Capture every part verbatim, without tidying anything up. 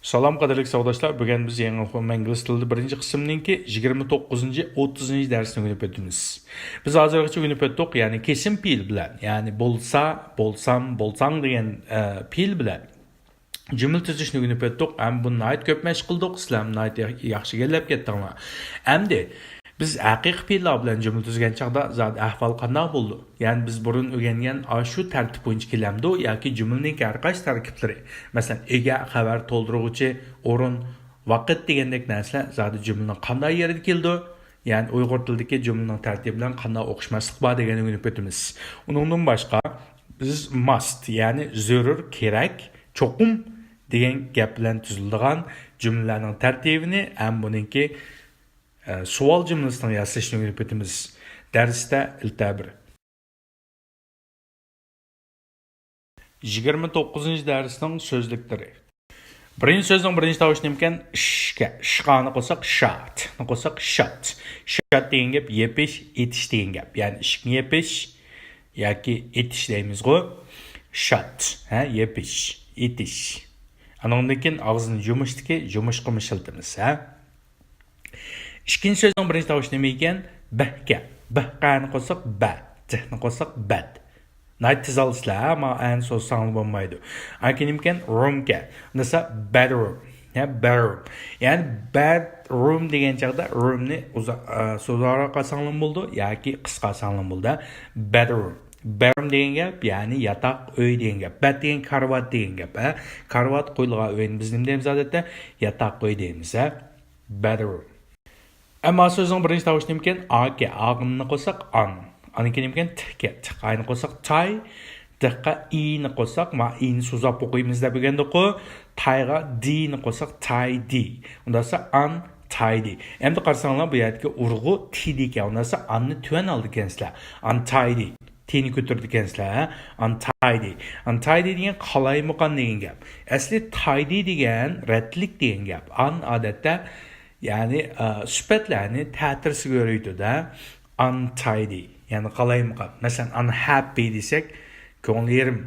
سالام، قەدىرلىك ساۋاقداشلار، بۈگۈن بىز يېڭى ئوقۇم ئىنگلىز تىلىدا بىرىنچى قىسىمنىڭكى يىگىرمە توققۇزىنچى، ئوتتۇزىنچى دەرسنى ئۆگىنىپ ئۆتىمىز. بىز ھازىرغىچە ئۆگىنىپ ئۆتتۇق، يەنى كېسىم پېئىل بىلەن، يەنى بولسا، بولسام، بولساڭ دېگەن، ئە، پېئىل بىلەن جۈملە تۈزۈشنى ئۆگىنىپ ئۆتتۇق. ھەم بۇنى ناھايىتى كۆپ مەشىق قىلدۇق. سىلەر ناھايىتى ياخشى ئىگىلەپ كەتتىڭلار. ئەمدى بىز ھەقىقىي پېئىللار بىلەن جۈملە تۈزگەن چاغدا زادى ئەھۋال قانداق بولىدۇ؟ يەنى بىز بۇرۇن ئۆگەنگەن ئاشۇ تەرتىپ بويىچە كېلەمدۇ ياكى جۈملىنىڭكى ھەر قايسى تەركىبلىرى، مەسىلەن، ئىگە، خەۋەر، تولدۇرغۇچى، ئورۇن، ۋاقىت دېگەندەك نەرسىلەر زادى جۈملىنىڭ قانداق يېرىدە كېلىدۇ؟ يەنى ئۇيغۇر تىلىدىكى جۈملىنىڭ تەرتىپى بىلەن قانداق ئوخشىماسلىق بار دېگەننى ئۆگىنىپ ئۆتىمىز. ئۇنىڭدىن باشقا، بىز ماست، يەنى زۆرۈر، كېرەك، چوقۇم دېگەن گەپ بىلەن تۈزۈلىدىغان جۈملىلەرنىڭ تەرتىپىنى ھەم بۇنىڭكى، ئە، سوئال جۈملىسىنىڭ ياسىلىشىنى ئۆگىنىپ ئۆتىمىز. دەرستە ئىلتەبىر. يىگىرمە توققۇزىنچى دەرسنىڭ سۆزلۈكلىرى. بىرىنچى سۆزنىڭ بىرىنچى تاۋۇشى نېمىكەن؟ ئىشكە. ئىشقانى قوساق شات، نى قوساق شات. شات دېگەن گەپ يېپىش، ئېتىش دېگەن گەپ. يەنى ئىشىكنى يېپىش ياكى ئېتىش دەيمىزغۇ. شات، ھە، يېپىش، ئېتىش. ئانىڭدىن كېيىن ئاغزىنى يۇمۇشتىكى يۇمۇشقىمۇ ئىشلىتىمىز، ھە. ئىككىنچى سۆزنىڭ بىرىنچى تاۋۇشى نېمە ئىكەن؟ بەھكە. بەھكەنى قوساق بە، تىھنى قوساق بەت. ناھايىتى تېز ئالىسىلەر، ھە، ما ئەنى سوزساڭلار بولمايدۇ. ئاكى نېمىكەن؟ رومكەن. دېسە بەدروم. ھە، بەدروم. يەنى بەدروم دېگەن چاغدا رومنى ئۇزا-، ئە، سوزاراق ئالساڭلار بولىدۇ ياكى قىسقا ئالساڭلار بولىدۇ. بەدروم. بەدروم دېگەن گەپ، يەنى ياتاق ئۆي دېگەن گەپ. بەت دېگەن كارىۋات دېگەن گەپ، ھە. كارىۋات قويۇلغان ئۆينى بىز نېمە دەيمىز ئادەتتە؟ ياتاق ئۆي دەيمىز، ھە. بەدروم. ئەمما سۆزنىڭ بىرىنچى تاۋۇشى نېمىكەن؟ ئاكەن. ئاغىننى قوساق ئان. ئانىڭكى نېمىكەن؟ تىكەن. تىقاينى قوساق تاي. دىققا ئىنى قوساق، ما ئىنى سوزاپ ئوقۇيمىز دەپ ئۆگەندۇققۇ. تايغا دىنى قوساق تايدى. ئۇنداقسا ئان تايدى. ئەمدى قارىساڭلار، بۇ يەردىكى ئۇرغۇ تىدى ئىكەن. ئۇنداقسا ئاننى تۆۋەن ئالىدىكەنسىلەر. ئان تايدى. تىنى كۆتۈرىدىكەنسىلەر، ھە؟ ئان تايدى. ئان تايدى دېگەن قالايمىقان دېگەن گەپ. ئەسلى تايدى دېگەن رەتلىك دېگەن گەپ. ئان ئادەتتە، يەنى، ئە، سۈپەتلەرنى تەتۈرىسىگە يۆرەيدۇ-دە. ئان تايدى، يەنى قالايمىقان. مەسىلەن، ئان ھەپپى دېسەك، كۆڭلى يېرىم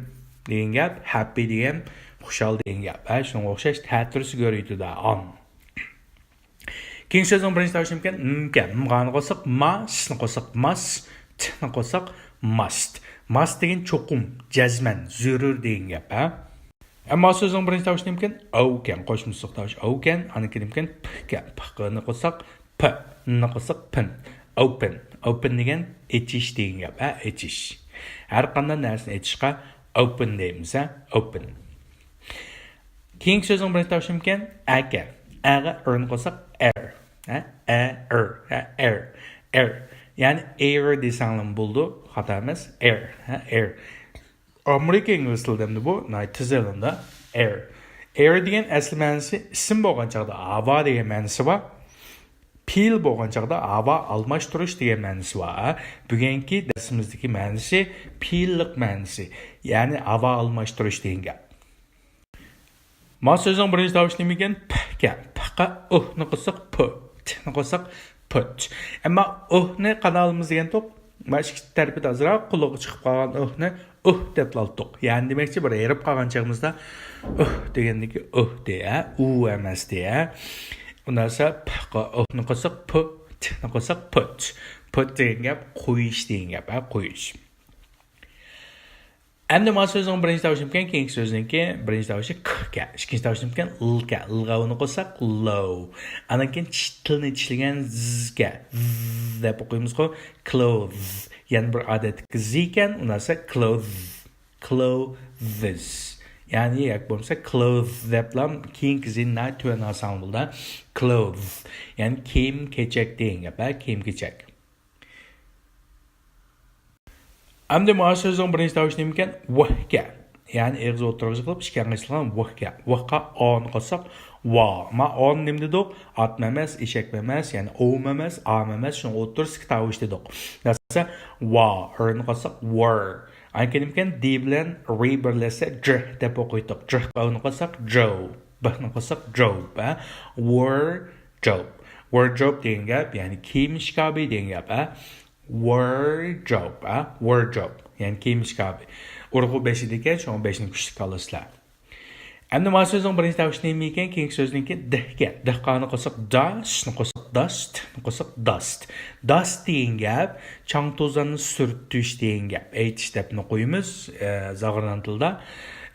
دېگەن گەپ. ھەپپى دېگەن خۇشال دېگەن گەپ. ھە، شۇنىڭغا ئوخشاش تەتۈرىسىگە يۆرەيدۇ-دە، ئان. كېيىنكى سۆزنىڭ بىرىنچى تاۋۇشى نېمىكەن؟ مكەن. مغانى قوساق ما، سنى قوساق ماس، تنى قوساق ماست. ماست دېگەن چوقۇم، جەزمەن، زۆرۈر دېگەن گەپ، ھە؟ ئەمما سۆزنىڭ بىرىنچى تاۋۇشى نېمىكەن؟ ئوكەن. قوشمىسىلىق تاۋۇش ئوكەن. ئانىڭكى نېمىكەن؟ پكەن. پقنى قوساق پ، ننى قوساق پن. ئوپېن. ئوپېن دېگەن ئېچىش دېگەن گەپ، ھە؟ ئېچىش. ھەر قانداق نەرسىنى ئېچىشقا ئوپېن دەيمىز، ھە؟ ئوپېن. كېيىنكى سۆزنىڭ بىرىنچى تاۋۇشى نېمىكەن؟ ئەكەن. ئەگە ئېرنى قوساق ئەر. ھە؟ ئە، ئېر. ھە؟ ئېر. ئېر. يەنى ئېر دېسەڭلارمۇ بولىدۇ. خاتا ئەمەس. ئېر. ھە؟ ئېر. ئامېرىكا ئىنگلىز تىلىدا ئەمدى بۇ ناھايىتى تېز ئېلىندى. ئېر. ئېر دېگەن ئەسلى مەنىسى ئىسىم بولغان چاغدا ھاۋا دېگەن مەنىسى بار. پېئىل بولغان چاغدا ھاۋا ئالماشتۇرۇش دېگەن مەنىسى بار. بۈگۈنكى دەرسىمىزدىكى مەنىسى پېئىللىق مەنىسى، يەنى ھاۋا ئالماشتۇرۇش دېگەن گەپ. ما سۆزنىڭ بىرىنچى تاۋۇشى نېمە ئىكەن؟ پكەن. پقا ئۇھنى قوساق پۇ، تنى قوساق پۇت. ئەمما ئۇھنى قانداق ئالىمىز دېگەنتۇق؟ ما ئىككى تەرىپىدە ئازراق قۇلىقى چىقىپ قالغان ئۇھنى ئۇھ دەپ ئالاتتۇق. يەنى دېمەكچى، بىر ھېرىپ قالغان چېغىمىزدا ئۇھ دېگەندىكى ئۇھ دېيە، ئۇ ئەمەس دېيە. ئۇنداقسا پقا ئۇھنى قوساق پۇ، تنى قوساق پۇت. پۇت دېگەن گەپ قويۇش دېگەن گەپ، ھە، قويۇش. ئەمدى ما سۆزنىڭ بىرىنچى تاۋۇشى نېمىكەن؟ كېيىنكى سۆزنىڭكى بىرىنچى تاۋۇشى ك ئىكەن. ئىككىنچى تاۋۇشى نېمىكەن؟ ل ئىكەن. ل غاۋنى قوساق لو. ئاندىن كېيىن چىش-، تىلنى چىشلىگەن ز ئىكەن. ز دەپ ئوقۇيمىزغۇ. كلوز. يەنە بىر ئادەتتىكى ز ئىكەن. ئۇنداقسا كلوز. كلوزز. يەنى ياكى بولمىسا كلوز دەپلا كېيىنكى زىننى تۆۋەن ئالساڭ بولىدۇ. كلوز. يەنى كىيىم-كېچەك دېگەن گەپ، ھە؟ كىيىم-كېچەك. ئەمدى مانا سۆزنىڭ بىرىنچى تاۋۇشى نېمىكەن؟ ۋ ئىكەن. يەنى ئېغىز ئوتتۇرىغا يىغىلىپ ئىككى ئاڭغا ئېچىلغان ۋ ئىكەن. ۋ قا ئانى قوساق ۋا. ما ئانى نېمە دېدۇق؟ ئاتمۇ ئەمەس، ئېشەكمۇ ئەمەس، يەنى ئوۋمۇ ئەمەس، ئامۇ ئەمەس، شۇنىڭ ئوتتۇرىسىدىكى تاۋۇش دېدۇق. دەسە ۋا، رنى قوساق ۋر. ئاندىن كېيىن نېمىكەن؟ د بىلەن ر بىرلەشسە ج دەپ ئوقۇيتتۇق. ج قا ئونى قوساق جو، ب نى قوساق جوب، ھە؟ ۋر جوب. ۋر جوب دېگەن گەپ، يەنى كىيىم ئىشكاپى دېگەن گەپ، ھە؟ ۋر جوب، ھە؟ ۋر جوب. يەنى كىيىم ئىشكاپى. ئۇرغۇ بېشىدىكەن، شۇڭا بېشىنى كۈچلۈك ئالىسىلەر. ئەمدى مانا سۆزنىڭ بىرىنچى تاۋۇشى نېمە ئىكەن؟ كېيىنكى سۆزنىڭكى د ئىكەن. دىققانى قوشساق داش، نى قوشساق داست، نى قوشساق داست. داست دېگەن گەپ چاڭ-توزاننى سۈرتۈش دېگەن گەپ. ئېيتىش دەپمۇ قويىمىز، ئە، زاغران تىلدا.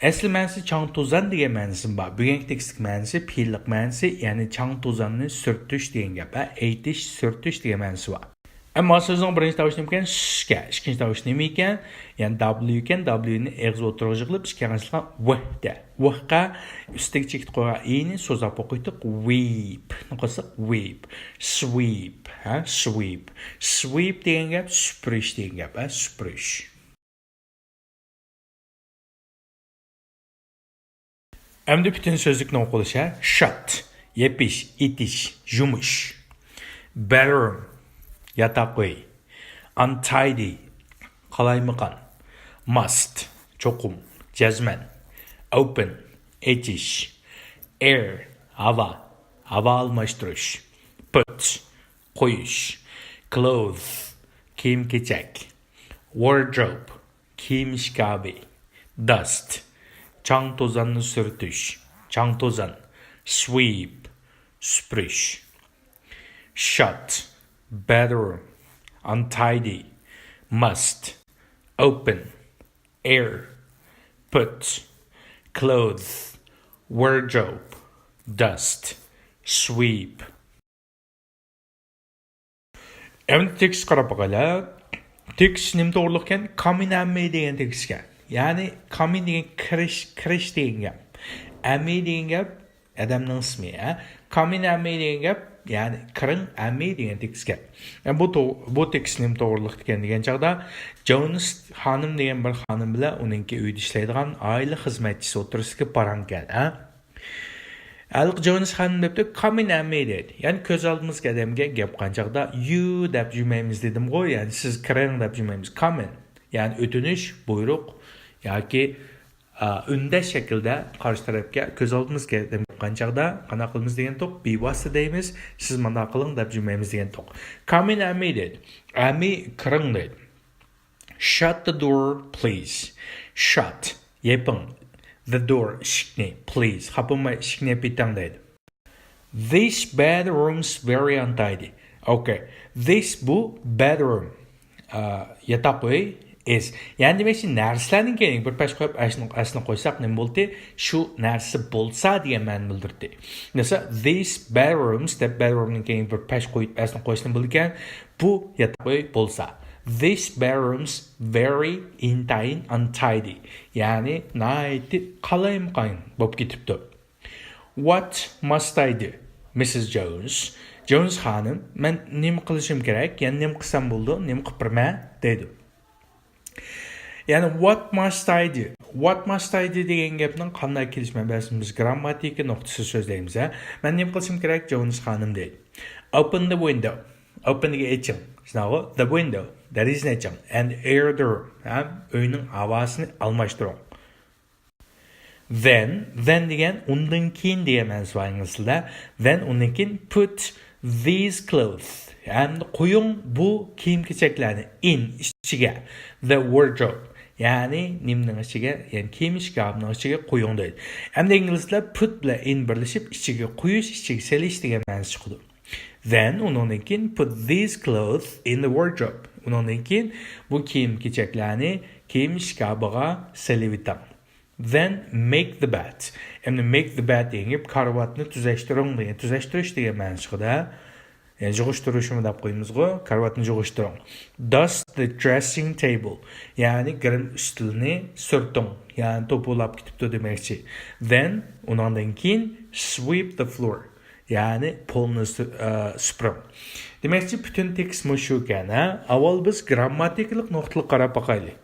ئەسلى مەنىسى چاڭ-توزان دېگەن مەنىسىمۇ بار. بۈگۈنكى تېكىستتىكى مەنىسى، پېئىللىق مەنىسى، يەنى چاڭ-توزاننى سۈرتۈش دېگەن گەپ. ھە، ئېيتىش، سۈرتۈش دېگەن مەنىسى بار. ئەمما سۆزنىڭ بىرىنچى تاۋۇشى نېمىكەن؟ ش ئىكەن. ئىككىنچى تاۋۇش نېمە ئىكەن؟ يەنى دابليۇ ئىكەن. دابليۇنى ئېغىز ئوتتۇرىغا يىغىلىپ، ئىككى ئاغزىغا ۋ دە. ۋقا ئۈستىگە چېكىت قويغان ئىنى سوزاپ ئوقۇيتتۇق. ۋىپ. نى قوشساق ۋىپ. سۋىپ. ھە، سۋىپ. سۋىپ دېگەن گەپ سۈپۈرۈش دېگەن گەپ. ھە، سۈپۈرۈش. ئەمدى پۈتۈن سۆزلۈكنى ئوقۇلۇشى. شات، يېپىش، ئېتىش، يۇمۇش. بەدرۇم، ياتاق ئۆي. ئانتايدى، قالايمىقان. ماست، چوقۇم، جەزمەن. ئوپېن، ئېچىش. ئېير، ھاۋا، ھاۋا ئالماشتۇرۇش. پۇت، قويۇش. كلوز، كىيىم-كېچەك. ۋاردروب، كىيىم ئىشكابى. داست، چاڭ-توزاننى سۈرتۈش، چاڭ-توزان. سۋىپ، سۈپۈرۈش. شات، بەدرۇم. ئانتايدى، ماست. ئوپېن، ئېير. پۇت، كلوز. ۋاردروب، داست. سۋىپ. ئەمدى تېكىستكە قاراپ باقايلى. تېكىست نېمە توغرىلىقكەن؟ كامىن ئەممى دېگەن تېكىستكەن. يەنى كامىن دېگەن كىرىش، كىرىش دېگەن گەپ. ئەممى دېگەن گەپ ئادەمنىڭ ئىسمى، ھە. كامىن ئەممى دېگەن گەپ، يەنى كىرىڭ ئەممى دېگەن تېكىستكەن. يەنى بۇ تو-، بۇ تېكىست نېمە توغرىلىق ئىكەن دېگەن چاغدا، جونس خانىم دېگەن بىر خانىم بىلەن ئۇنىڭكى ئۆيدە ئىشلەيدىغان ئائىلە خىزمەتچىسى ئوتتۇرىسىدىكى پاراڭكەن، ھە. ھېلىقى جونس خانىم دەپتۇ، كامىن ئەممى دەيدۇ. يەنى كۆز ئالدىمىزدىكى ئادەمگە گەپ قىلغان چاغدا يۇ دەپ جۈمەيمىز دېدىمغۇ، يەنى سىز كىرىڭ دەپ جۈمەيمىز. كامىن، يەنى ئۆتۈنۈش، بۇيرۇق ياكى، ئا، ئۈندەش شەكىلدە قارشى تەرەپكە كۆز ئالدىمىزدىكى ئادەمگە گەپ قىلغان چاغدا قانداق قىلىمىز دېگەنتۇق، بىۋاسىتە دەيمىز، سىز مانداق قىلىڭ دەپ جۈمەيمىز دېگەنتۇق. كامىن ئەممى دەيدۇ. ئەممى كىرىڭ دەيدۇ. Shut the door, please. Shut، يېپىڭ. The door، ئىشىكنى. Please، خاپا بولماي ئىشىكنى يېپىۋېتىڭ دەيدۇ. This bedroom's very untidy. Okay. This، بۇ، bedroom، ئا، ياتاق ئۆي، is. يەنى دېمەكچى، نەرسىلەرنىڭ كەينىگە بىر پەش قويۇپ ئەسلىنى، ئەسلىنى قويساق نېمە بولدى؟ شۇ نەرسە بولسا دېگەن مەنىنى بىلدۈردى. مەسىلەن، these bedrooms دەپ bedroomنىڭ كەينىگە بىر پەش قويۇپ ئەسلىنى قويسا نېمە بولىدىكەن؟ بۇ ياتاق ئۆي بولسا. This bedroom's very untidy، untidy. يەنى ناھايىتى قالايمىقان بولۇپ كېتىپتۇ. What must I do, مىسسىس جونس؟ جونس خانىم، مەن نېمە قىلىشىم كېرەك؟ يەنى نېمە قىلسام بولىدۇ؟ نېمە قىلىپ بېرىمەن؟ دەيدۇ. يەنى what must I do? What must I do دېگەن گەپنىڭ قانداق كېلىش مەنبەسىنى بىز گرامماتىكا نۇقتىسى سۆزلەيمىز، ھە؟ مەن نېمە قىلىشىم كېرەك، جونس خانىم دەيدۇ. Open the window. Open دېگەن ئېچىڭ. شۇنداقغۇ؟ The window، دېرىزىنى ئېچىڭ. And air the room. ھەم ئۆينىڭ ھاۋاسىنى ئالماشتۇرۇڭ. Then، then دېگەن ئۇندىن كېيىن دېگەن مەنىسى بار ئىنگلىز تىلىدا. Then ئۇندىن كېيىن put these clothes، ھەمدە قويۇڭ بۇ كىيىم-كېچەكلەرنى in ئىچىگە، the wardrobe، يەنى نېمىنىڭ ئىچىگە، يەنى كىيىم ئىشكاپىنىڭ ئىچىگە قويۇڭ دەيدۇ. ئەمدى ئىنگلىز تىلىدا put بىلەن in بىرلىشىپ ئىچىگە قويۇش، ئىچىگە سېلىش دېگەن مەنىسى چىقىدۇ. Then ئۇنىڭدىن كېيىن put these clothes in the wardrobe. ئۇنىڭدىن كېيىن بۇ كىيىم-كېچەكلەرنى كىيىم ئىشكاپىغا سېلىۋېتىڭ. Then make the bed. ئەمدى make the bed دېگەن گەپ كارىۋاتنى تۈزەشتۈرۈڭ دېگەن، تۈزەشتۈرۈش دېگەن مەنىسى چىقىدۇ. يەنى جۇغۇشتۇرۇشمۇ دەپ قويىمىزغۇ، كارىۋاتنى جۇغۇشتۇرۇڭ. Dust the dressing table. يەنى گىرىم ئۈستىلىنى سۈرتۈڭ. يەنى توپىلاپ كېتىپتۇ دېمەكچى. Then ئۇنىڭدىن كېيىن sweep the floor. يەنى پولنى سۈ-، ئە، سۈپۈرۈڭ. دېمەكچى، پۈتۈن تېكىست مۇشۇكەن، ھە؟ ئاۋۋال بىز گرامماتىكىلىق نۇقتىلىق قاراپ باقايلى.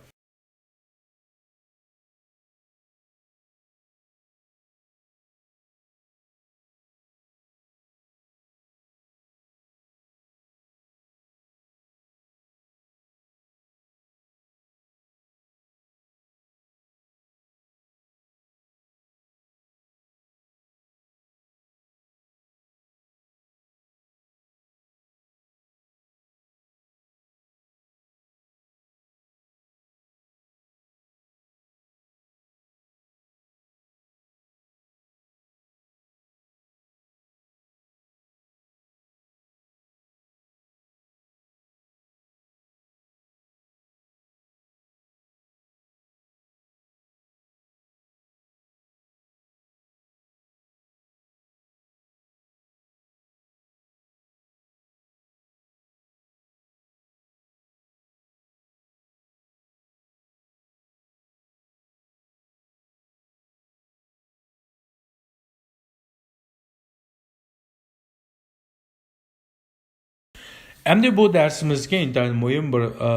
ئەمدى بۇ دەرسىمىزدىكى ئىنتايىن مۇھىم بىر، ئە،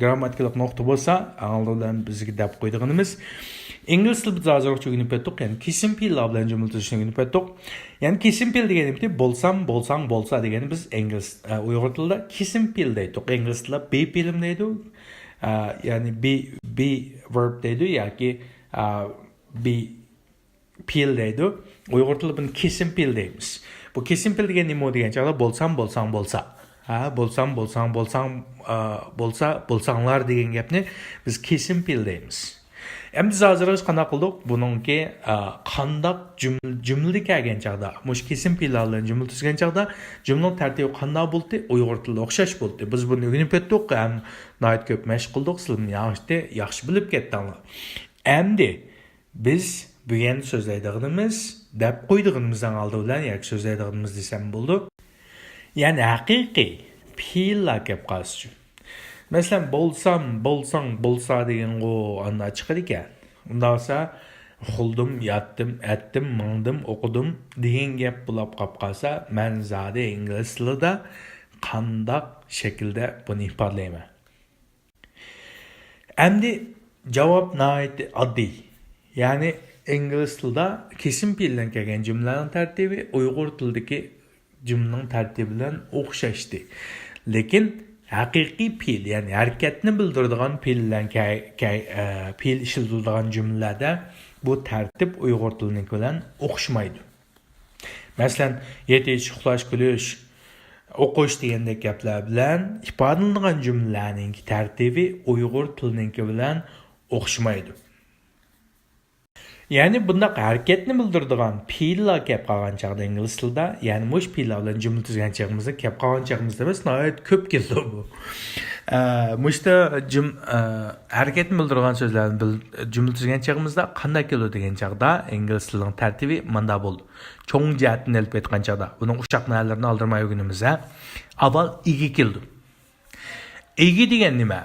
گرامماتىكىلىق نۇقتا بولسا، ئالدى بىلەن بىزگە دەپ قويىدىغىنىمىز، ئىنگلىز تىلىدا ھازىرغىچە ئۆگىنىپ كەتتۇق، يەنى كېسىم پېئىللار بىلەن جۈملە تۈزۈشنى ئۆگىنىپ كەتتۇق. يەنى كېسىم پېئىل دېگەننى بولسام، بولساڭ، بولسا دېگەننى بىز ئىنگلىز، ئە، ئۇيغۇر تىلىدا كېسىم پېئىل دەيتتۇق. ئىنگلىز تىلىدا بى پېئىلمۇ دەيدۇ. ئە، يەنى بى، بى ۋېرب دەيدۇ ياكى، ئە، بى پېئىل دەيدۇ. ئۇيغۇر تىلىدا بۇنى كېسىم پېئىل دەيمىز. بۇ كېسىم پېئىل دېگەن نېمە دېگەن چاغدا بولسام، بولساڭ، بولسا. ھە، بولسام، بولساڭ، بولساڭ، ئا، بولسا، بولساڭلار دېگەن گەپنى بىز كېسىم پېئىل دەيمىز. ئەمدى ھازىرغىچە قانداق قىلدۇق؟ بۇنىڭكى، ئا، قانداق جۈملە، جۈملىدە كەلگەن چاغدا، مۇشۇ كېسىم پېئىللار بىلەن جۈملە تۈزگەن چاغدا جۈملىنىڭ تەرتىپى قانداق بولدى؟ ئۇيغۇر تىلىدا ئوخشاش بولدى. بىز بۇنى ئۆگىنىپ كەتتۇق ھەم ناھايىتى كۆپ مەشىق قىلدۇق. سىلەرمۇ ياخشى، ياخشى بىلىپ كەتتىڭلار. ئەمدى بىز بۈگۈن سۆزلەيدىغىنىمىز، دەپ قويىدىغىنىمىزنىڭ ئالدى بىلەن ياكى سۆزلەيدىغىنىمىز دېسەم بولىدۇ. يەنى ھەقىقىي پېئىللار كەپ قالسىچۇ. مەسىلەن، بولسام، بولساڭ، بولسا دېگەنغۇ ئانداق چىقىدىكەن. ئۇنداق بولسا، ئۇخلىدىم، ياتتىم، ئەتتىم، ماڭدىم، ئوقۇدۇم دېگەن گەپ بولاپ قاپ قالسا، مەن زادى ئىنگلىز تىلىدا قانداق شەكىلدە بۇنى ئىپادىلەيمەن؟ ئەمدى جاۋاب ناھايىتى ئاددىي. يەنى ئىنگلىز تىلىدا كېسىم پېئىل بىلەن كەلگەن جۈملىلەرنىڭ تەرتىپى ئۇيغۇر تىلىدىكى جۈملىنىڭ تەرتىپى بىلەن ئوخشاشتى. لېكىن ھەقىقىي پېئىل، يەنى ھەرىكەتنى بىلدۈرىدىغان پېئىل بىلەن كە-، كە-، ئە، پېئىل ئىشلىتىلىدىغان جۈملىلەردە بۇ تەرتىپ ئۇيغۇر تىلىنىڭكى بىلەن ئوخشىمايدۇ. مەسىلەن، يېتىش، ئۇخلاش، كۈلۈش، ئوقۇش دېگەندەك گەپلەر بىلەن ئىپادىلىنىدىغان جۈملىلەرنىڭكى تەرتىپى ئۇيغۇر تىلىنىڭكى بىلەن ئوخشىمايدۇ. يەنى بۇنداق ھەرىكەتنى بىلدۈرىدىغان پېئىللار كەپ قالغان چاغدا ئىنگلىز تىلىدا، يەنى مۇشۇ پېئىللار بىلەن جۈملە تۈزگەن چېغىمىزدا، كەپ قالغان چېغىمىزدا ئەمەس، ناھايىتى كۆپ كېلىدۇ بۇ. ئە، مۇشۇ جۈم-، ئە، ھەرىكەتنى بىلدۈرىدىغان سۆزلەرنى بىل-، جۈملە تۈزگەن چېغىمىزدا قانداق كېلىدۇ دېگەن چاغدا ئىنگلىز تىلىنىڭ تەرتىپى مانداق بولىدۇ. چوڭ جەھەتتىن ئېلىپ ئېيتقان چاغدا، بۇنىڭ ئۇششاق نەرسىلىرىنى ئالدىرىماي ئۆگىنىمىز، ھە. ئاۋۋال ئىگە كېلىدۇ. ئىگە دېگەن نېمە؟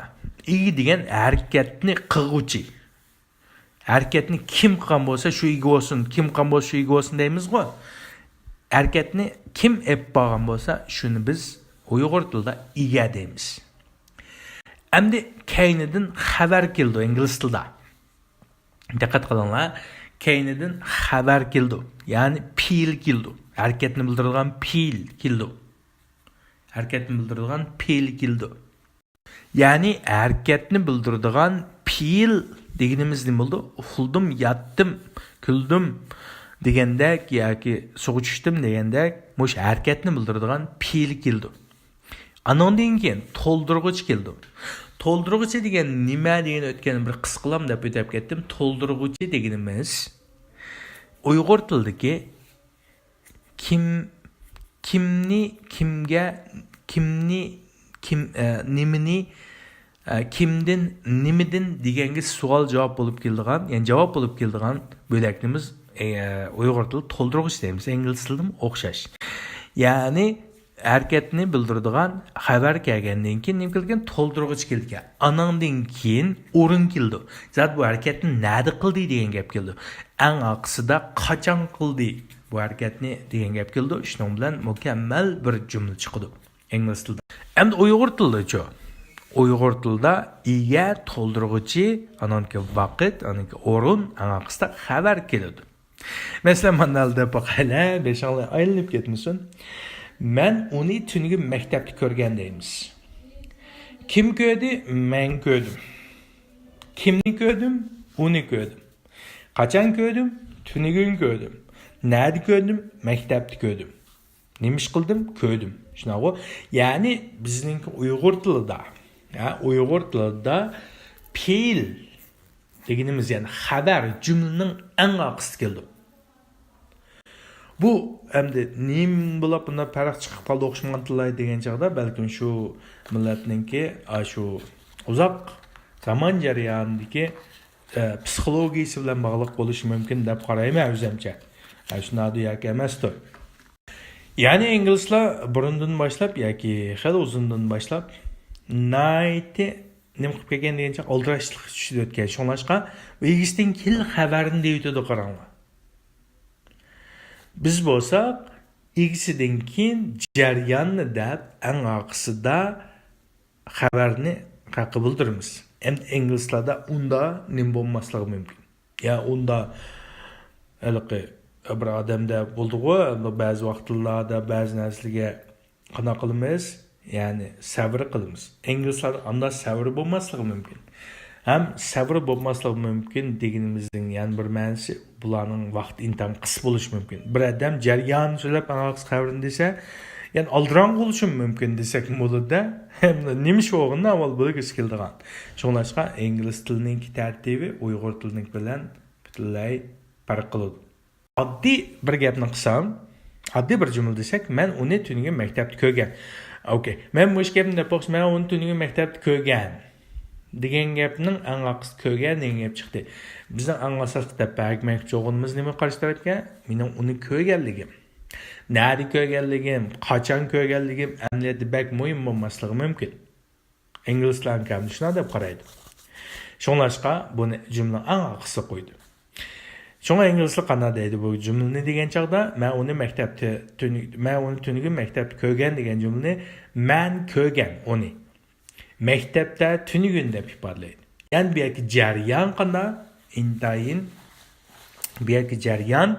ئىگە دېگەن ھەرىكەتنى قىلغۇچى. ھەرىكەتنى كىم قىلغان بولسا، شۇ ئىگە بولسۇن، كىم قىلغان بولسا، شۇ ئىگە بولسۇن دەيمىزغۇ. ھەرىكەتنى كىم ئېلىپ بارغان بولسا، شۇنى بىز ئۇيغۇر تىلىدا ئىگە دەيمىز. ئەمدى كەينىدىن خەۋەر كېلىدۇ ئىنگلىز تىلىدا. دىققەت قىلىڭلار، كەينىدىن خەۋەر كېلىدۇ، يەنى پېئىل كېلىدۇ. ھەرىكەتنى بىلدۈرىدىغان پېئىل كېلىدۇ. ھەرىكەتنى بىلدۈرىدىغان پېئىل كېلىدۇ. يەنى ھەرىكەتنى بىلدۈرىدىغان پېئىل دېگىنىمىز نېمە بولىدۇ؟ ئۇخلىدىم، ياتتىم، كۈلدۈم دېگەندەك ياكى سۇغا چۈشتۈم دېگەندەك مۇشۇ ھەرىكەتنى بىلدۈرىدىغان پېئىل كېلىدۇ. ئانىڭدىن كېيىن تولدۇرغۇچ كېلىدۇ. تولدۇرغۇچى دېگەن نېمە دېگەن ئۆتكەن بىر قىسقىلام دەپ ئۆتۈپ كەتتىم. تولدۇرغۇچى دېگىنىمىز ئۇيغۇر تىلىدىكى كىم، كىمنى، كىمگە، كىمنى، كىم، ئە، نېمىنى، ئە، كىمدىن، نېمىدىن دېگەنگە سوئال جاۋاب بولۇپ كېلىدىغان، يەنى جاۋاب بولۇپ كېلىدىغان بۆلەكنىمىز، ئە، ئۇيغۇر تىلى تولدۇرغۇچ دەيمىز، ئىنگلىز تىلىدىمۇ ئوخشاش. يەنى ھەرىكەتنى بىلدۈرىدىغان خەۋەر كەلگەندىن كېيىن نېمە كېلىدىكەن؟ تولدۇرغۇچ كېلىدىكەن. ئانىڭدىن كېيىن ئورۇن كېلىدۇ. زادى بۇ ھەرىكەتنى نەدە قىلدى دېگەن گەپ كېلىدۇ. ئەڭ ئارقىسىدا قاچان قىلدى بۇ ھەرىكەتنى دېگەن گەپ كېلىدۇ. شۇنىڭ بىلەن مۇكەممەل بىر جۈملە چىقىدۇ ئىنگلىز تىلىدا. ئەمدى ئۇيغۇر تىلىدىچۇ؟ ئۇيغۇر تىلىدا ئىگە، تولدۇرغۇچى، ئانىڭكى ۋاقىت، ئانىڭكى ئورۇن، ئەڭ ئارقىسىدا خەۋەر كېلىدۇ. مەسىلەن، مانا دەپ باقايلى، بېشىڭلار ئايلىنىپ كەتمىسۇن. مەن ئۇنى تۈنۈگۈن مەكتەپتە كۆرگەن دەيمىز. كىم كۆردى؟ مەن كۆردۈم. كىمنى كۆردۈم؟ ئۇنى كۆردۈم. قاچان كۆردۈم؟ تۈنۈگۈن كۆردۈم. نەدە كۆردۈم؟ مەكتەپتە كۆردۈم. نېمە ئىش قىلدىم؟ كۆردۈم. شۇنداقغۇ؟ يەنى بىزنىڭكى ئۇيغۇر تىلىدا، ھە، ئۇيغۇر تىلىدا پېئىل دېگىنىمىز، يەنى خەۋەر جۈملىنىڭ ئەڭ ئارقىسىدا كېلىدۇ. بۇ ئەمدى نېمە بولۇپ بۇنداق پەرق چىقىپ قالدى ئوخشىمىغان تىللار دېگەن چاغدا، بەلكىم شۇ مىللەتنىڭكى، ئا، شۇ ئۇزاق زامان جەريانىدىكى، ئە، پسىخولوگىيىسى بىلەن باغلىق بولۇشى مۇمكىن دەپ قارايمەن ئۆزۈمچە. ئە، شۇنداقتۇ ياكى ئەمەستۇ؟ يەنى ئىنگلىزلار بۇرۇندىن باشلاپ ياكى خېلى ئۇزۇندىن باشلاپ ناھايىتى نېمە قىلىپ كەلگەن دېگەنچە ئالدىراشلىق ئىچىدە ئۆتكەن. شۇڭلاشقا ئىگىسىدىن كېيىن خەۋەرنى دەۋېتىدۇ، قاراڭلار. بىز بولساق ئىگىسىدىن كېيىن جەرياننى دەپ ئەڭ ئارقىسىدا خەۋەرنى قىلدۇرىمىز. ئەمدى ئىنگلىزلاردا ئۇندا نېمە بولماسلىقى مۇمكىن؟ يا ئۇندا ھېلىقى بىر ئادەمدە بولىدىغۇ، بەزى ۋاقىتلاردا بەزى نەرسىلەرگە قانداق قىلىمىز؟ يەنى سەۋر قىلىمىز. ئىنگلىزلاردا ئاندا سەۋر بولماسلىقى مۇمكىن. ھەم سەۋر بولماسلىقى مۇمكىن دېگىنىمىزنىڭ يەنە بىر مەنىسى، بۇلارنىڭ ۋاقتى ئىنتايىن قىس بولۇشى مۇمكىن. بىر ئادەم جەريان سۆزلەپ، ئاڭا قىسقا خەۋىرىنى دېسە، يەنى ئالدىراڭغۇ بولۇشى مۇمكىن دېسەك بولىدۇ-دە. نېمە ئىش بولغىنىنى ئاۋۋال بىلگۈسى كېلىدىغان. شۇڭلاشقا ئىنگلىز تىلىنىڭكى تەرتىپى ئۇيغۇر تىلىنىڭكى بىلەن پۈتۈنلەي پەرق قىلىدۇ. ئاددىي بىر گەپنى قىلسام، ئاددىي بىر جۈملە دېسەك، مەن ئۇنى تۈنۈگۈن مەكتەپتە كۆرگەن. ئوكەي. مەن مۇشۇ گەپنى دەپ بولسا، مەن ئۇنى تۈنۈگۈن مەكتەپتە كۆرگەن دېگەن گەپنىڭ ئەڭ ئارقىسىدا كۆرگەن دېگەن گەپ چىقتى. بىزنىڭ ئەڭ ئاساسلىق دەپ بەرمەكچى بولغىنىمىز نېمە قارشى تەرەپكە؟ مېنىڭ ئۇنى كۆرگەنلىكىم. نەدە كۆرگەنلىكىم، قاچان كۆرگەنلىكىم ئەمەلىيەتتە بەك مۇھىم بولماسلىقى مۇمكىن. ئىنگلىزلار ھەم شۇنداق دەپ قارايدۇ. شۇڭلاشقا بۇنى جۈملىنىڭ ئەڭ ئارقىسىغا قويدى. شۇڭا ئىنگلىزلار قانداق دەيدۇ بۇ جۈملىنى دېگەن چاغدا، مەن ئۇنى مەكتەپتە تۈنۈ-، مەن ئۇنى تۈنۈگۈن مەكتەپتە كۆرگەن دېگەن جۈملىنى مەن كۆرگەن ئۇنى. مەكتەپتە تۈنۈگۈن دەپ ئىپادىلەيدۇ. يەنى بۇ يەردىكى جەريان قانداق؟ ئىنتايىن بۇ يەردىكى جەريان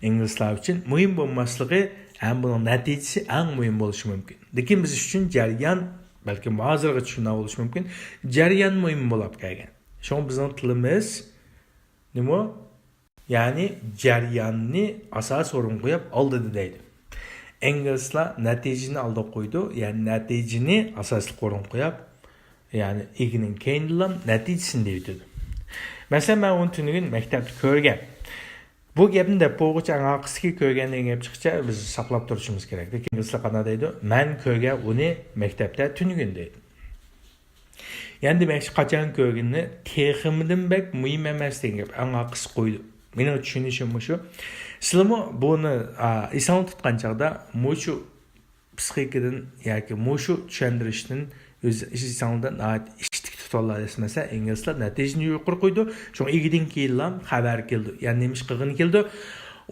ئىنگلىزلار ئۈچۈن مۇھىم بولماسلىقى ھەم بۇنىڭ نەتىجىسى ئەڭ مۇھىم بولۇشى مۇمكىن. لېكىن بىز ئۈچۈن جەريان، بەلكىم ھازىرغىچە شۇنداق بولۇشى مۇمكىن، جەريان مۇھىم بولۇپ كەلگەن. شۇڭا بىزنىڭ تىلىمىز نېمە؟ يەنى جەرياننى ئاساسىي ئورۇنغا قويۇپ ئالدىدا دەيدۇ. ئىنگلىزلار نەتىجىنى ئالدىغا قويىدۇ، يەنى نەتىجىنى ئاساسلىق ئورۇنغا قويۇپ، يەنى ئىگىنىڭ كەينىدىلا نەتىجىسىنى دەۋېتىدۇ. مەسىلەن، مەن ئۇنى تۈنۈگۈن مەكتەپتە كۆرگەن. بۇ گەپنى دەپ بولغۇچە ئەڭ ئارقىسىدىكى كۆرگەن دېگەن گەپ چىققىچە بىز ساقلاپ تۇرۇشىمىز كېرەك. لېكىن ئىنگلىزلار قانداق دەيدۇ؟ مەن كۆرگەن ئۇنى مەكتەپتە تۈنۈگۈن دەيدۇ. يەنى دېمەكچى، قاچان كۆرگىنى تېخىمدىن بەك مۇھىم ئەمەس دېگەن گەپ. ئەڭ ئارقىسىغا قويدۇ. مېنىڭ چۈشىنىشىم مۇشۇ. سىلىمۇ بۇنى، ئا، ئېسىڭلار تۇتقان چاغدا مۇشۇ پسىخىكىدىن ياكى مۇشۇ چۈشەندۈرۈشتىن ئۆز ئېسىڭلاردا ناھايىتى ئىشتىك تۇتۇۋالالىسىز. مەسىلەن، ئىنگلىزلار نەتىجىنى يۇقىرى قويىدۇ. شۇڭا ئىگىدىن كېيىنلا خەۋەر كېلىدۇ. يەنى نېمە ئىش قىلغىنى كېلىدۇ.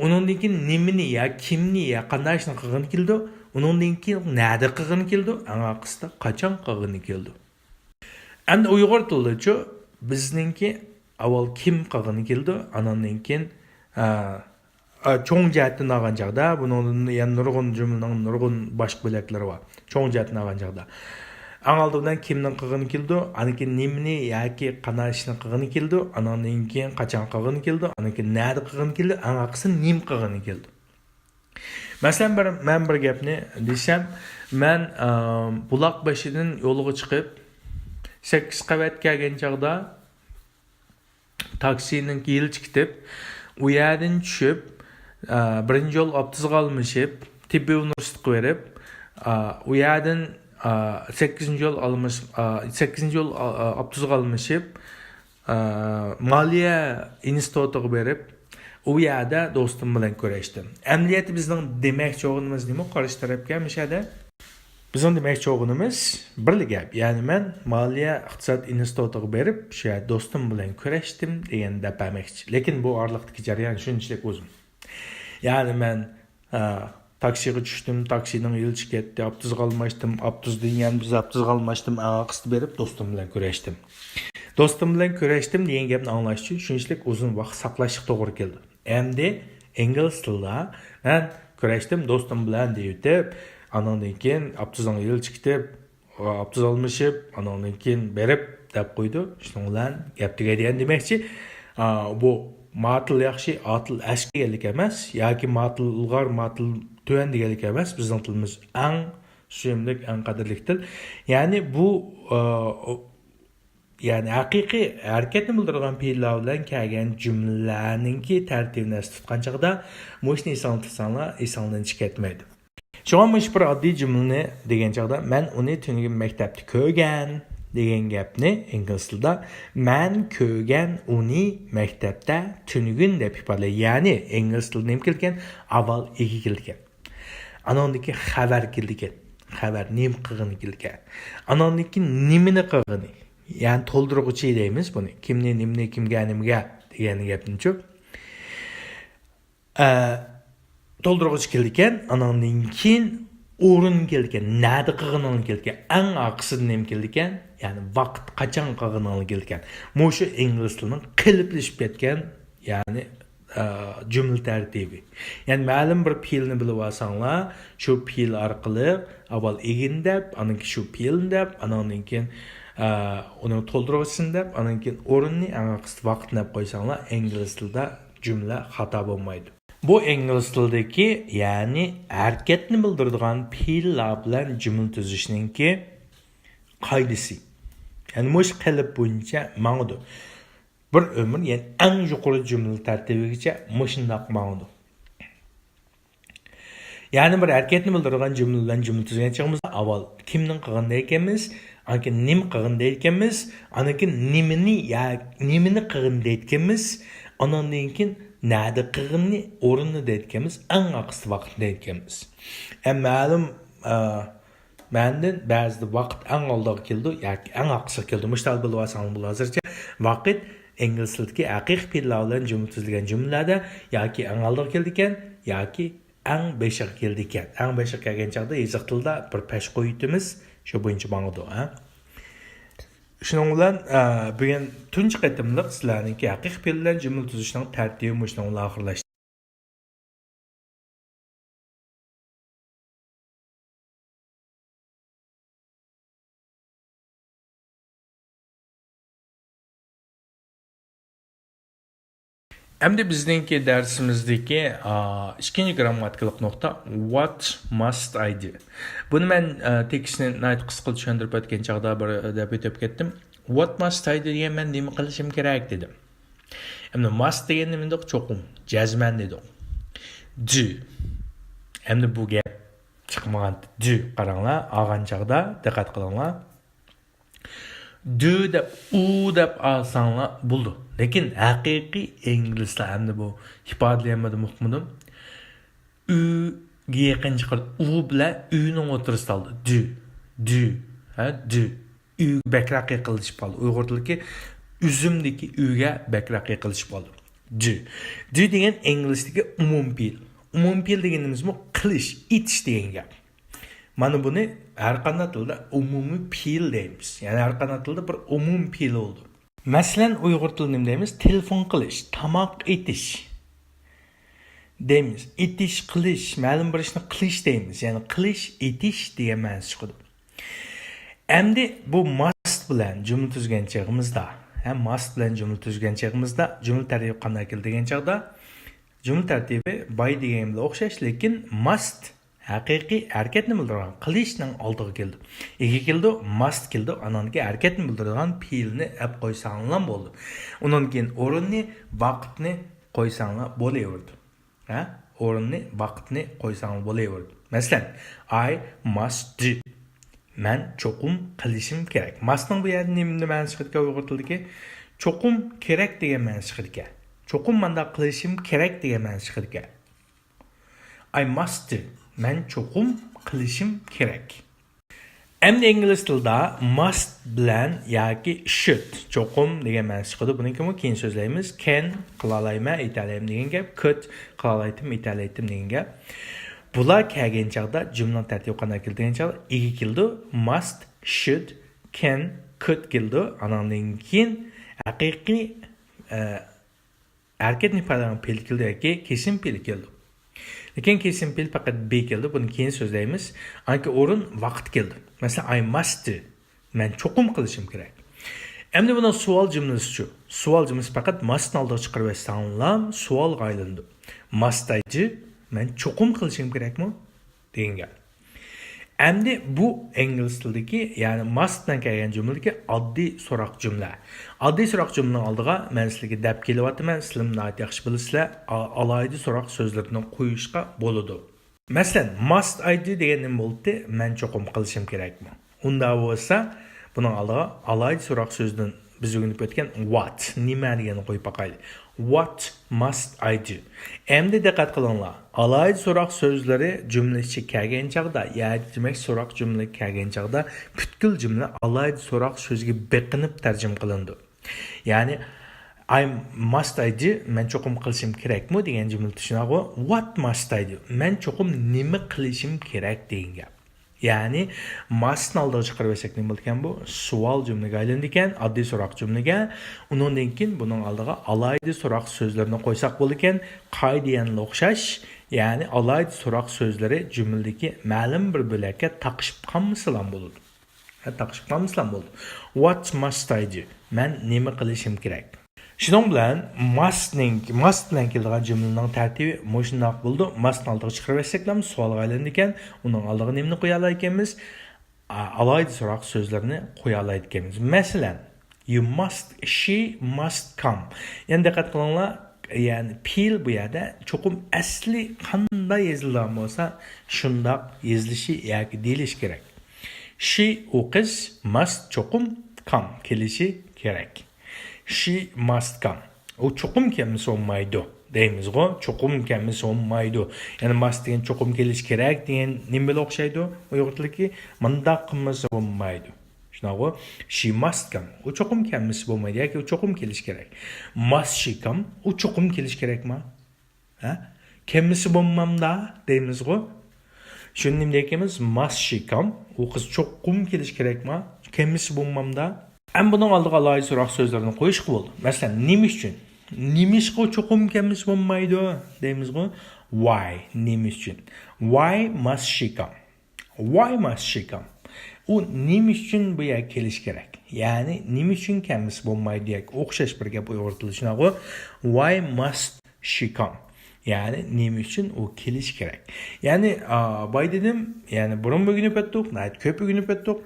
ئۇنىڭدىن كېيىن نېمىنى يا كىمنى يا قانداق ئىشنى قىلغىنى كېلىدۇ. ئۇنىڭدىن كېيىن نەدە قىلغىنى كېلىدۇ. ئەڭ ئارقىسىدا قاچان قىلغىنى كېلىدۇ. ئەمدى ئۇيغۇر تىلىدىچۇ، بىزنىڭكى ئاۋۋال كىم قىلغىنى كېلىدۇ، ئاناندىن كېيىن، ئا، ئا، چوڭ جەھەتتىن ئالغان چاغدا، بۇنىڭدىن يەنە نۇرغۇن جۈملىنىڭ نۇرغۇن باشقا بۆلەكلىرى بار. چوڭ جەھەتتىن ئالغان چاغدا. ئەڭ ئالدى بىلەن كىمنىڭ قىلغىنى كېلىدۇ، ئاندىن كېيىن نېمىنى ياكى قانداق ئىشنى قىلغىنى كېلىدۇ، ئاناندىن كېيىن قاچان قىلغىنى كېلىدۇ، ئاندىن كېيىن نەدە قىلغىنى كېلىدۇ، ئەڭ ئارقىسىدا نېمە قىلغىنى كېلىدۇ. مەسىلەن، بىر، مەن بىر گەپنى دېسەم، مەن، ئە، بۇلاق بېشىدىن يولغا چىقىپ، سەككىز قەۋەت كەلگەن چاغدا تاكسىنىڭ يىلى چىكىتىپ، ئۇ يەردىن چۈشۈپ، ئە، بىرىنچى يول ئاپتوبۇسىغا ئالمىشىپ، تېببىي ئۇنىۋېرسىتېتقا بېرىپ، ئە، ئۇ يەردىن، ئە، سەككىزىنچى يول ئالمىش-، ئە، سەككىزىنچى يول، ئا-، ئا-، ئاپتوبۇسىغا ئالمىشىپ، ئا، مالىيە ئىنستىتۇتىغا بېرىپ، ئۇ يەردە دوستۇم بىلەن كۆرۈشتۈم. ئەمەلىيەتتە بىزنىڭ دېمەكچى بولغىنىمىز نېمە قارشى تەرەپكە مۇشۇ يەردە؟ بىزنىڭ دېمەكچى بولغىنىمىز بىرلا گەپ. يەنى مەن مالىيە ئىقتىساد ئىنستىتۇتىغا بېرىپ، شۇ يەردە دوستۇم بىلەن كۆرۈشتۈم دېگەننى دەپ بەرمەكچى. لېكىن بۇ ئارىلىقتىكى جەريان شۇنچىلىك ئۇزۇن. يەنى مەن ئا، تاكسىغا چۈشتۈم، تاكسىنىڭ يىلى چىكەتتى، ئاپتوبۇسقا ئالماشتىم، ئاپتوبۇسدىن يەنە بىز ئاپتوبۇسقا ئالماشتىم، ئاڭا قىستا بېرىپ دوستۇم بىلەن كۆرۈشتۈم. دوستۇم بىلەن كۆرۈشتۈم دېگەن گەپنى ئاڭلاش ئۈچۈن شۇنچىلىك ئۇزۇن ۋاقىت ساقلاشلىق توغرا كېلىدۇ. ئەمدى ئىنگلىز تىلىدا مەن كۆرۈشتۈم، دوستۇم بىلەن دېيىۋېتىپ، ئانىڭدىن كېيىن ئاپتوبۇسنىڭ يىلى چىكىتىپ، ئاپتوبۇس ئالمىشىپ، ئانىڭدىن كېيىن بېرىپ دەپ قويىدۇ. شۇنىڭ بىلەن گەپ تۈگەيدۇ. يەنى دېمەكچى، ئا، بۇ ما تىل ياخشى، ئا تىل ئەسكى دېگەنلىك ئەمەس، ياكى ما تىل ئىلغار، ما تىل تۆۋەن دېگەنلىك ئەمەس. بىزنىڭ تىلىمىز ئەڭ سۆيۈملۈك، ئەڭ قەدىرلىك تىل. يەنى بۇ، ئا، يەنى ھەقىقىي ھەرىكەتنى بىلدۈرىدىغان پېئىللار بىلەن كەلگەن جۈملىلەرنىڭكى تەرتىپىنى ئەستە تۇتقان چاغدا مۇشۇنى ئېسىڭدە تۇتساڭلار، ئېسىڭدىن چىقىۋەتمەيدۇ. شۇڭا مۇشۇ بىر ئاددىي جۈملىنى دېگەن چاغدا، مەن ئۇنى تۈنۈگۈن مەكتەپتە كۆرگەن دېگەن گەپنى ئىنگلىز تىلىدا، مەن كۆرگەن ئۇنى مەكتەپتە تۈنۈگۈن دەپ ئىپادىلەيدۇ. يەنى ئىنگلىز تىلىدا نېمە كېلىدىكەن؟ ئاۋۋال ئىگە كېلىدىكەن. ئاناندىن كېيىن خەۋەر كېلىدىكەن. خەۋەر نېمە قىلغىنى كېلىدىكەن. ئاناندىن كېيىن نېمىنى قىلغىنى. يەنى تولدۇرغۇچى دەيمىز بۇنى. كىمنى، نېمىنى، كىمگە، نېمىگە دېگەن گەپنىچۇ. ئە، تولدۇرغۇچ كېلىدىكەن، ئاناندىن كېيىن ئورۇن كېلىدىكەن، نەدە قىلغىنىڭ كېلىدىكەن، ئەڭ ئارقىسىدا نېمە كېلىدىكەن، يەنى ۋاقىت قاچان قىلغىنىڭ كېلىدىكەن. مۇشۇ ئىنگلىز تىلىنىڭ قېلىپلىشىپ كەتكەن، يەنى، ئە، جۈملە تەرتىپى. يەنى مەلۇم بىر پېئىلنى بىلىۋالساڭلار، شۇ پېئىل ئارقىلىق ئاۋۋال ئىگىنى دەپ، ئاندىن كېيىن شۇ پېئىلنى دەپ، ئاناندىن كېيىن، ئە، ئۇنىڭ تولدۇرغۇچىسىنى دەپ، ئاندىن كېيىن ئورۇننى، ئەڭ ئارقىسىدا ۋاقىتنى دەپ قويساڭلار، ئىنگلىز تىلىدا جۈملە خاتا بولمايدۇ. بۇ ئىنگلىز تىلىدىكى، يەنى ھەرىكەتنى بىلدۈرىدىغان پېئىللار بىلەن جۈملە تۈزۈشنىڭكى قائىدىسى. يەنى مۇشۇ قېلىپ بويىچە ماڭىدۇ. بىر ئۆمۈر، يەنى ئەڭ يۇقىرى جۈملە تەرتىپىگىچە مۇشۇنداق ماڭىدۇ. يەنى بىر ھەرىكەتنى بىلدۈرىدىغان جۈملە بىلەن جۈملە تۈزگەن چېغىمىزدا ئاۋۋال كىمنىڭ قىلغىنى دەيدىكەنمىز، ئاندىن كېيىن نېمە قىلغىنى دەيدىكەنمىز، ئاندىن كېيىن نېمىنى يا نېمىنى قىلغىنى دەيدىكەنمىز، ئاندىن كېيىن نەدە قىلغىنىنى، ئورۇننى دەيدىكەنمىز، ئەڭ ئارقىسىدا ۋاقىتنى دەيدىكەنمىز. ئە، مەلۇم، ئە، مەنىدىن بەزىدە ۋاقىت ئەڭ ئالدىغا كېلىدۇ ياكى ئەڭ ئارقىسىغا كېلىدۇ. مۇشۇ تەلەپ بىلىۋالساڭلار بولىدۇ ھازىرچە. ۋاقىت ئىنگلىز تىلىدىكى ھەقىقىي پېئىللار بىلەن جۈملە تۈزۈلگەن جۈملىلەردە ياكى ئەڭ ئالدىغا كېلىدىكەن، ياكى ئەڭ بېشىغا كېلىدىكەن. ئەڭ بېشىغا كەلگەن چاغدا يېزىق تىلدا بىر پەش قويۇۋېتىمىز، شۇ بويىچە ماڭىدۇ، ھە. شۇنىڭ بىلەن، ئە، بۈگۈن تۇنجى قېتىملىق سىلەرنىڭكى ھەقىقىي پېئىل بىلەن جۈملە تۈزۈشنىڭ تەرتىپى مۇشۇنىڭ بىلەن ئاخىرلاشتى. ئەمدى بىزنىڭكى دەرسىمىزدىكى، ئا، ئىككىنچى گىرامماتىكىلىق نۇقتا، What must I do? بۇنى مەن، ئا، تېكىستنى ناھايىتى قىسقا چۈشەندۈرۈپ ئۆتكەن چاغدا بىر دەپ ئۆتۈپ كەتتىم. What must I do دېگەن مەن نېمە قىلىشىم كېرەك دېدىم. ئەمدى must دېگەن نېمە دېدۇق؟ چوقۇم، جەزمەن دېدۇق. Do. ئەمدى بۇ گەپ چىقمىغان. Do قاراڭلار، ئالغان چاغدا دىققەت قىلىڭلار. Do دەپ، ئۇ دەپ ئالساڭلار بولىدۇ. لېكىن ھەقىقىي ئىنگلىزلار ئەمدى بۇ ئىپادىلىيەلمىدىم، ئۇقمىدىم. ئۈگە يېقىن چىقىرىدۇ. ئۇ بىلەن ئۈنىڭ ئوتتۇرىسىدا قالىدۇ. Do. Do. ھە، do. ئۈگە بەكرەك يېقىنلىشىپ قالدى. ئۇيغۇر تىلىدىكى ئۈزۈمدىكى ئۈگە بەكرەك يېقىنلىشىپ قالدى. Do. Do دېگەن ئىنگلىزدىكى ئومۇمىي پېئىل. ئومۇمىي پېئىل دېگىنىمىزمۇ قىلىش، ئېتىش دېگەن گەپ. مانا بۇنى ھەر قانداق تىلدا ئومۇمىي پېئىل دەيمىز. يەنى ھەر قانداق تىلدا بىر ئومۇمىي پېئىل بولىدۇ. مەسىلەن، ئۇيغۇر تىلىدا نېمە دەيمىز؟ تېلېفون قىلىش، تاماق ئېتىش دەيمىز. ئېتىش، قىلىش، مەلۇم بىر ئىشنى قىلىش دەيمىز. يەنى قىلىش، ئېتىش دېگەن مەنىسى چىقىدۇ. ئەمدى بۇ must بىلەن جۈملە تۈزگەن چېغىمىزدا، ھە، must بىلەن جۈملە تۈزگەن چېغىمىزدا جۈملە تەرتىپى قانداق كېلىدۇ دېگەن چاغدا، جۈملە تەرتىپى بايا دېگەن بىلەن ئوخشاش، لېكىن must ھەقىقىي ھەرىكەتنى بىلدۈرىدىغان قىلىشنىڭ ئالدىغا كېلىدۇ. ئىگە كېلىدۇ، must كېلىدۇ، ئاناندىكى ھەرىكەتنى بىلدۈرىدىغان پېئىلنى ئەپ قويساڭلام بولىدۇ. ئۇنىڭدىن كېيىن ئورۇننى، ۋاقىتنى قويساڭلار بولۇۋېرىدۇ. ھە؟ ئورۇننى، ۋاقىتنى قويساڭلار بولۇۋېرىدۇ. مەسىلەن، I must do. مەن چوقۇم قىلىشىم كېرەك. Must نىڭ بۇ يەردە نېمە مەنىسى چىقىدىكەن ئۇيغۇر تىلىدىكى؟ چوقۇم كېرەك دېگەن مەنىسى چىقىدىكەن. چوقۇم مانداق قىلىشىم كېرەك دېگەن مەنىسى چىقىدىكەن. I must do. مەن چوقۇم قىلىشىم كېرەك. ئەمدى ئىنگلىز تىلىدا must بىلەن ياكى should، چوقۇم دېگەن مەنىسى چىقىدۇ. بۇنىڭكىمۇ كېيىن سۆزلەيمىز. Can، قىلالايمەن، ئېتەلەيمەن دېگەن گەپ. Could، قىلالايتتىم، ئېتەلەيتتىم دېگەن گەپ. بۇلار كەلگەن چاغدا جۈملىنىڭ تەرتىپى قانداق كېلىدۇ دېگەن چاغدا ئىگە كېلىدۇ. Must، should، can، could كېلىدۇ. ئاناندىن كېيىن ھەقىقىي، ئە، ھەرىكەتنى ئىپادىلەيدىغان پېئىل كېلىدۇ ياكى كېسىم پېئىل كېلىدۇ. لېكىن كېسىم پېئىل پەقەت be كېلىدۇ، بۇنى كېيىن سۆزلەيمىز. ئاندىن كېيىن ئورۇن، ۋاقىت كېلىدۇ. مەسىلەن، I must do. مەن چوقۇم قىلىشىم كېرەك. ئەمدى بۇنىڭ سوئال جۈملىسىچۇ؟ سوئال جۈملىسى پەقەت must نى ئالدىغا چىقىرىۋەتسەڭلام سوئالغا ئايلىنىدۇ. Must I do؟ مەن چوقۇم قىلىشىم كېرەكمۇ؟ دېگەن گەپ. ئەمدى بۇ ئىنگلىز تىلىدىكى، يەنى must بىلەن كەلگەن جۈملىدىكى ئاددىي سوراق جۈملە. ئاددىي سوراق جۈملىنىڭ ئالدىغا مەن سىلەرگە دەپ كېلىۋاتىمەن، سىلەرمۇ ناھايىتى ياخشى بىلىسىلەر، ئا-، ئالاھىدە سوراق سۆزلىرىنى قويۇشقا بولىدۇ. مەسىلەن، must I do دېگەن نېمە بولدى؟ مەن چوقۇم قىلىشىم كېرەكمۇ؟ ئۇنداق بولسا، بۇنىڭ ئالدىغا ئالاھىدە سوراق سۆزىدىن بىز ئۆگىنىپ ئۆتكەن what، نېمە دېگەننى قويۇپ باقايلى. What must I do؟ ئەمدى دىققەت قىلىڭلار. ئالاھىدە سوراق سۆزلىرى جۈملە ئىچىگە كەلگەن چاغدا، يەنى دېمەك، سوراق جۈملە كەلگەن چاغدا پۈتكۈل جۈملە ئالاھىدە سوراق سۆزىگە بېقىنىپ تەرجىمە قىلىنىدۇ. يەنى، I must I do، مەن چوقۇم قىلىشىم كېرەكمۇ دېگەن جۈملىدە شۇنداقغۇ، what must I do، مەن چوقۇم نېمە قىلىشىم كېرەك دېگەن گەپ. يەنى must نى ئالدىغا چىقىرىۋەتسەك نېمە بولىدىكەن بۇ؟ سوئال جۈملىگە ئايلىنىدىكەن، ئاددىي سوراق جۈملىگە. ئۇنىڭدىن كېيىن بۇنىڭ ئالدىغا ئالاھىدە سوراق سۆزلىرىنى قويساق بولىدىكەن، قايدىيەنلا ئوخشاش. يەنى ئالاھىدە سوراق سۆزلىرى جۈملىدىكى مەلۇم بىر بۆلەككە تاقىشىپ قالمىسىلا بولىدۇ. ھە، تاقىشىپ قالمىسىلا بولىدۇ. What must I do؟ مەن نېمە قىلىشىم كېرەك؟ شۇنىڭ بىلەن must نىڭ، must بىلەن كېلىدىغان جۈملىنىڭ تەرتىپى مۇشۇنداق بولىدۇ. Must نى ئالدىغا چىقىرىۋەتسەكلا سوئالغا ئايلىنىدىكەن. ئۇنىڭ ئالدىغا نېمىنى قويالايدىكەنمىز؟ ئا، ئالاھىدە سوراق سۆزلىرىنى قويالايدىكەنمىز. مەسىلەن، you must، she must come. يەنە دىققەت قىلىڭلار، يەنى پېئىل بۇ يەردە چوقۇم ئەسلى قانداق يېزىلىدىغان بولسا، شۇنداق يېزىلىشى ياكى دېيىلىشى كېرەك. She، ئۇ قىز، must، چوقۇم، come، كېلىشى كېرەك. She must come. ئۇ چوقۇم كەلمىسە بولمايدۇ دەيمىزغۇ، چوقۇم كەلمىسە بولمايدۇ. يەنى must دېگەن چوقۇم كېلىشى كېرەك دېگەن نېمە بىلەن ئوخشايدۇ؟ ئۇيغۇر تىلىدىكى مۇنداق قىلمىسا بولمايدۇ. شۇنداقغۇ؟ She must come. ئۇ چوقۇم كەلمىسە بولمايدۇ ياكى ئۇ چوقۇم كېلىشى كېرەك. Must she come؟ ئۇ چوقۇم كېلىشى كېرەكما؟ ھە؟ كەلمىسە بولمامدا دەيمىزغۇ. شۇنى نېمە دەيدىكەنمىز؟ Must she come؟ ئۇ قىز چوقۇم كېلىشى كېرەكما؟ كەلمىسە بولمامدا؟ ئەمما بۇنىڭ ئالدىغا ئالاھىدە سوراق سۆزلىرىنى قويۇشقا بولىدۇ. مەسىلەن، نېمە ئۈچۈن؟ نېمىشقا چوقۇم كەلمىسە بولمايدۇ دەيمىزغۇ. Why؟ نېمە ئۈچۈن؟ Why must she come؟ Why must she come؟ ئۇ نېمە ئۈچۈن بۇ يەرگە كېلىشى كېرەك؟ يەنى نېمە ئۈچۈن كەلمىسە بولمايدۇ دېگەن ئوخشاش بىر گەپ ئۇيغۇر تىلىدا شۇنداقغۇ. Why must she come؟ يەنى نېمە ئۈچۈن ئۇ كېلىشى كېرەك؟ يەنى، ئا، باي دېدىم، يەنى بۇرۇن ئۆگىنىپ ئۆتتۇق، ناھايىتى كۆپ ئۆگىنىپ ئۆتتۇق.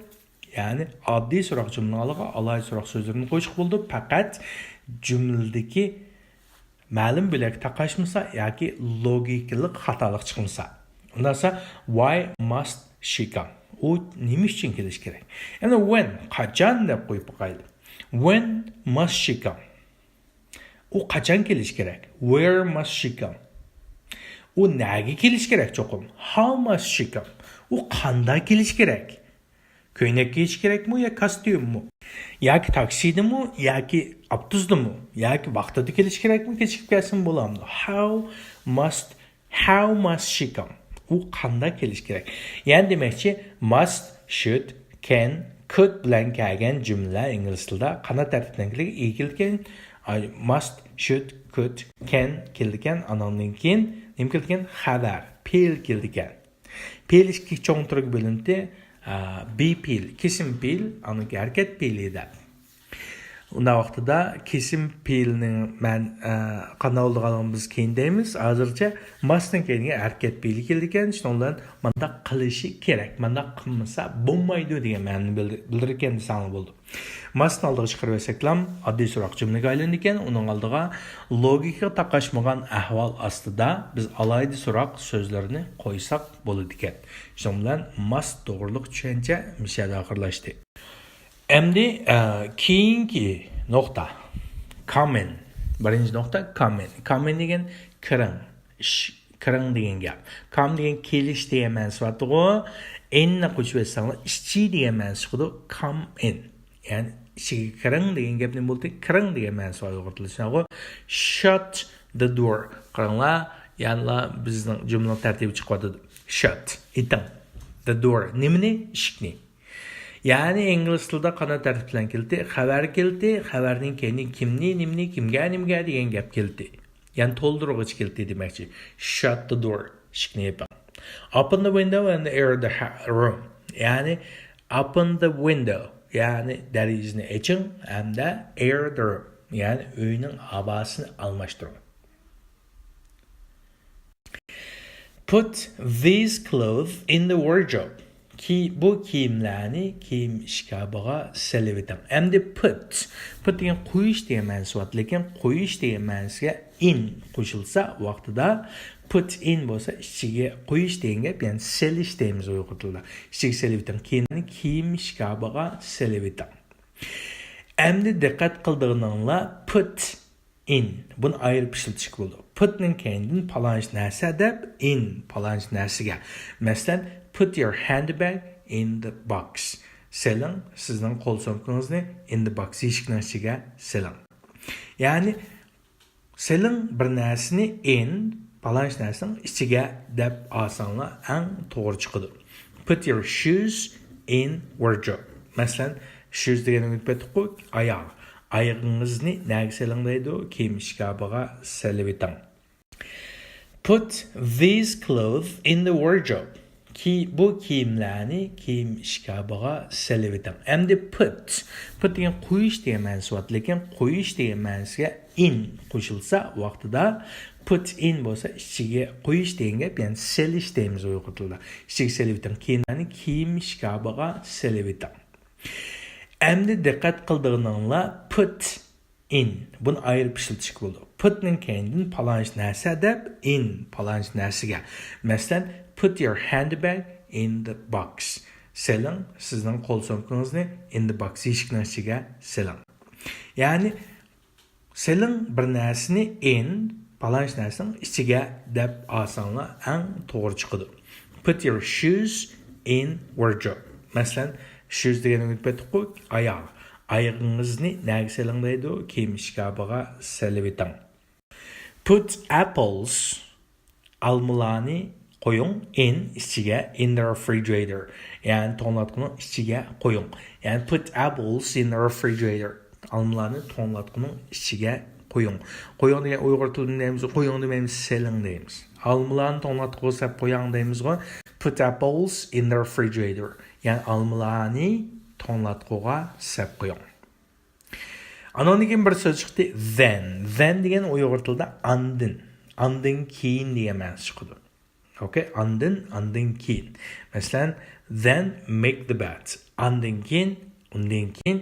يەنى ئاددىي سوراق جۈملىنىڭ ئالدىغا ئالاھىدە سوراق سۆزلىرىنى قويۇشقا بولىدۇ، پەقەت جۈملىدىكى مەلۇم بۆلەك تاقاشمىسا ياكى لوگىكىلىق خاتالىق چىقمىسا. ئۇنداقسا، why must she come؟ ئۇ نېمە ئۈچۈن كېلىشى كېرەك؟ يەنى when، قاچان دەپ قويۇپ باقايلى. When must she come؟ ئۇ قاچان كېلىشى كېرەك؟ Where must she come؟ ئۇ نەگە كېلىشى كېرەك چوقۇم؟ How must she come؟ ئۇ قانداق كېلىشى كېرەك؟ كۆينەك كىيىش كېرەكمۇ يا كاستيۇممۇ؟ ياكى تاكسىدىمۇ، ياكى ئاپتوبۇسدىمۇ، ياكى ۋاقتىدا كېلىش كېرەكمۇ، كېچىكىپ كەلسىمۇ بولامدۇ؟ How must، how must she come؟ ئۇ قانداق كېلىش كېرەك؟ يەنى دېمەكچى، must، should، can، could بىلەن كەلگەن جۈملىلەر ئىنگلىز تىلىدا قانات تەرتىپىدىن كېلىدىكەن. I must، should، could، can كېلىدىكەن. ئانىڭدىن كېيىن نېمە كېلىدىكەن؟ خەۋەر، پېئىل كېلىدىكەن. پېئىل ئىككى چوڭ تۈرگە بۆلۈنىدۇ. ئا، بى پېئىل، كېسىم پېئىل، ئاندىن كېيىن ھەرىكەت پېئىلى دەپ. ئۇنداق ۋاقتىدا كېسىم پېئىلنىڭ مەن، ئا، قانداق بولىدىغانلىقىنى بىز كېيىن دەيمىز. ھازىرچە ماستىن كېيىنكى ھەرىكەت پېئىلى كېلىدىكەن. شۇنىڭ بىلەن مانداق قىلىشى كېرەك، مانداق قىلمىسا بولمايدۇ دېگەن مەنىنى بىلدۈر-، بىلدۈرىدىكەن دېسەڭلار بولىدۇ. ماستىن ئالدىغا چىقىرىۋەتسەكلام، ئاددىي سوراق جۈملىگە ئايلىنىدىكەن، ئۇنىڭ ئالدىغا لوگىكىغا تاقاشمىغان ئەھۋال ئاستىدا بىز ئالاھىدە سوراق سۆزلىرىنى قويساق بولىدىكەن. شۇنىڭ بىلەن ماست توغرىلىق چۈشەنچە مىشەدە ئاخىرلاشتى. ئەمدى، ئە، كېيىنكى نۇقتا. Come in. بىرىنچى نۇقتا، come in. Come in دېگەن كىرىڭ. ئىش-، كىرىڭ دېگەن گەپ. Come دېگەن كېلىش دېگەن مەنىسى بارتىغۇ. In نى قوشۇۋەتسەڭلار، ئىچى دېگەن مەنىسى چىقىدۇ. Come in. يەنى ئىچىگە كىرىڭ دېگەن گەپ نېمە بولدى؟ كىرىڭ دېگەن مەنىسى بار ئۇيغۇر تىلىدا. شۇنداقغۇ؟ Shut the door. قاراڭلار، يەنىلا بىزنىڭ جۈملىنىڭ تەرتىپى چىقىۋاتىدۇ. Shut، ئېتىڭ. The door، نېمىنى؟ ئىشىكنى. يەنى ئىنگلىز تىلىدا قانات تەرتىپ بىلەن كېلىدۇ. خەۋەر كېلىدۇ. خەۋەرنىڭ كەينى كىمنى، نېمىنى، كىمگە، نېمىگە دېگەن گەپ كېلىدۇ. يەنى تولدۇرغۇچ كېلىدۇ دېمەكچى. Shut the door، ئىشىكنى يېپىڭ. Open the window and air the ha-، room. يەنى open the window، يەنى دېرىزىنى ئېچىڭ ھەمدە air the room، يەنى ئۆينىڭ ھاۋاسىنى ئالماشتۇرۇڭ. Put these clothes in the wardrobe. كى-، بۇ كىيىملەرنى كىيىم ئىشكاپىغا سېلىۋېتىڭ. ئەمدى put. Put دېگەن قويۇش دېگەن مەنىسى بار. لېكىن قويۇش دېگەن مەنىسىگە in قوشۇلسا ۋاقتىدا، put in بولسا ئىچىگە قويۇش دېگەن گەپ، يەنى سېلىش دەيمىز ئۇيغۇر تىلىدا. ئىچىگە سېلىۋېتىڭ. كىيىمنى كىيىم ئىشكاپىغا سېلىۋېتىڭ. ئەمدى دىققەت قىلىدىغىنىڭلار put in. بۇنى ئايرىپ ئىشلىتىشكە بولىدۇ. Put نىڭ كەينىدىن پالانچە نەرسە دەپ، in پالانچە نەرسىگە. مەسىلەن، put your handbag in the box. سېلىڭ، سىزنىڭ قول سومكىڭىزنى in the box، يەشىكنىڭ ئىچىگە سېلىڭ. يەنى سېلىڭ بىر نەرسىنى in پالانچە نەرسىنىڭ ئىچىگە دەپ ئالساڭلار ئەڭ توغرا چىقىدۇ. Put your shoes in wardrobe. مەسىلەن، shoes دېگەن ئۆگىنىپ كەتتۇققۇ، ئاياغ. ئايىغىڭىزنى نەگە سېلىڭ دەيدۇ؟ كىيىم ئىشكاپىغا سېلىۋېتىڭ. Put these clothes in the wardrobe. كى-، بۇ كىيىملەرنى كىيىم ئىشكاپىغا سېلىۋېتىڭ. ئەمدى put. Put دېگەن قويۇش دېگەن مەنىسى بار. لېكىن قويۇش دېگەن مەنىسىگە in قوشۇلسا ۋاقتىدا، put in بولسا ئىچىگە قويۇش دېگەن گەپ، يەنى سېلىش دەيمىز ئۇيغۇر تىلىدا. ئىچىگە سېلىۋېتىڭ. كىيىملەرنى كىيىم ئىشكاپىغا سېلىۋېتىڭ. ئەمدى دىققەت قىلىدىغىنىڭلار put in. بۇنى ئايرىپ ئىشلىتىشكە بولىدۇ. Put نىڭ كەينىدىن پالانچە نەرسە دەپ، in پالانچە نەرسىگە. مەسىلەن، put your handbag in the box. سېلىڭ سىزنىڭ قول سومكىڭىزنى in the box، يىشىكنىڭ ئىچىگە سېلىڭ. يەنى سېلىڭ بىر نەرسىنى in پالانچە نەرسىنىڭ ئىچىگە دەپ ئالساڭلار ئەڭ توغرا چىقىدۇ. Put your shoes in wardrobe. مەسىلەن، shoes دېگەن ئۆگىنىپ كەتتۇققۇ، ئاياغ. ئايىغىڭىزنى نەگە سېلىڭ دەيدۇ؟ كىيىم ئىشكاپىغا سېلىۋېتىڭ. Put apples، ئالمىلارنى قويۇڭ، in ئىچىگە، in the refrigerator. يەنى توڭلاتقۇنىڭ ئىچىگە قويۇڭ. يەنى put apples in the refrigerator. ئالمىلارنى توڭلاتقۇنىڭ ئىچىگە قويۇڭ. قويۇڭ دېگەن ئۇيغۇر تىلىدا دەيمىز، قويۇڭ دېمەيمىز، سېلىڭ دەيمىز. ئالمىلارنى توڭلاتقۇغا سەپ قوياڭ دەيمىزغۇ. Put apples in the refrigerator. يەنى ئالمىلارنى توڭلاتقۇغا سەپ قويۇڭ. ئانىڭدىن كېيىن بىر سۆز چىقتى، then. Then دېگەن ئۇيغۇر تىلىدا ئاندىن، ئاندىن كېيىن دېگەن مەنىسى چىقىدۇ. ئوكەي، ئاندىن، ئاندىن كېيىن. مەسىلەن، then make the bed. ئاندىن كېيىن، ئۇندىن كېيىن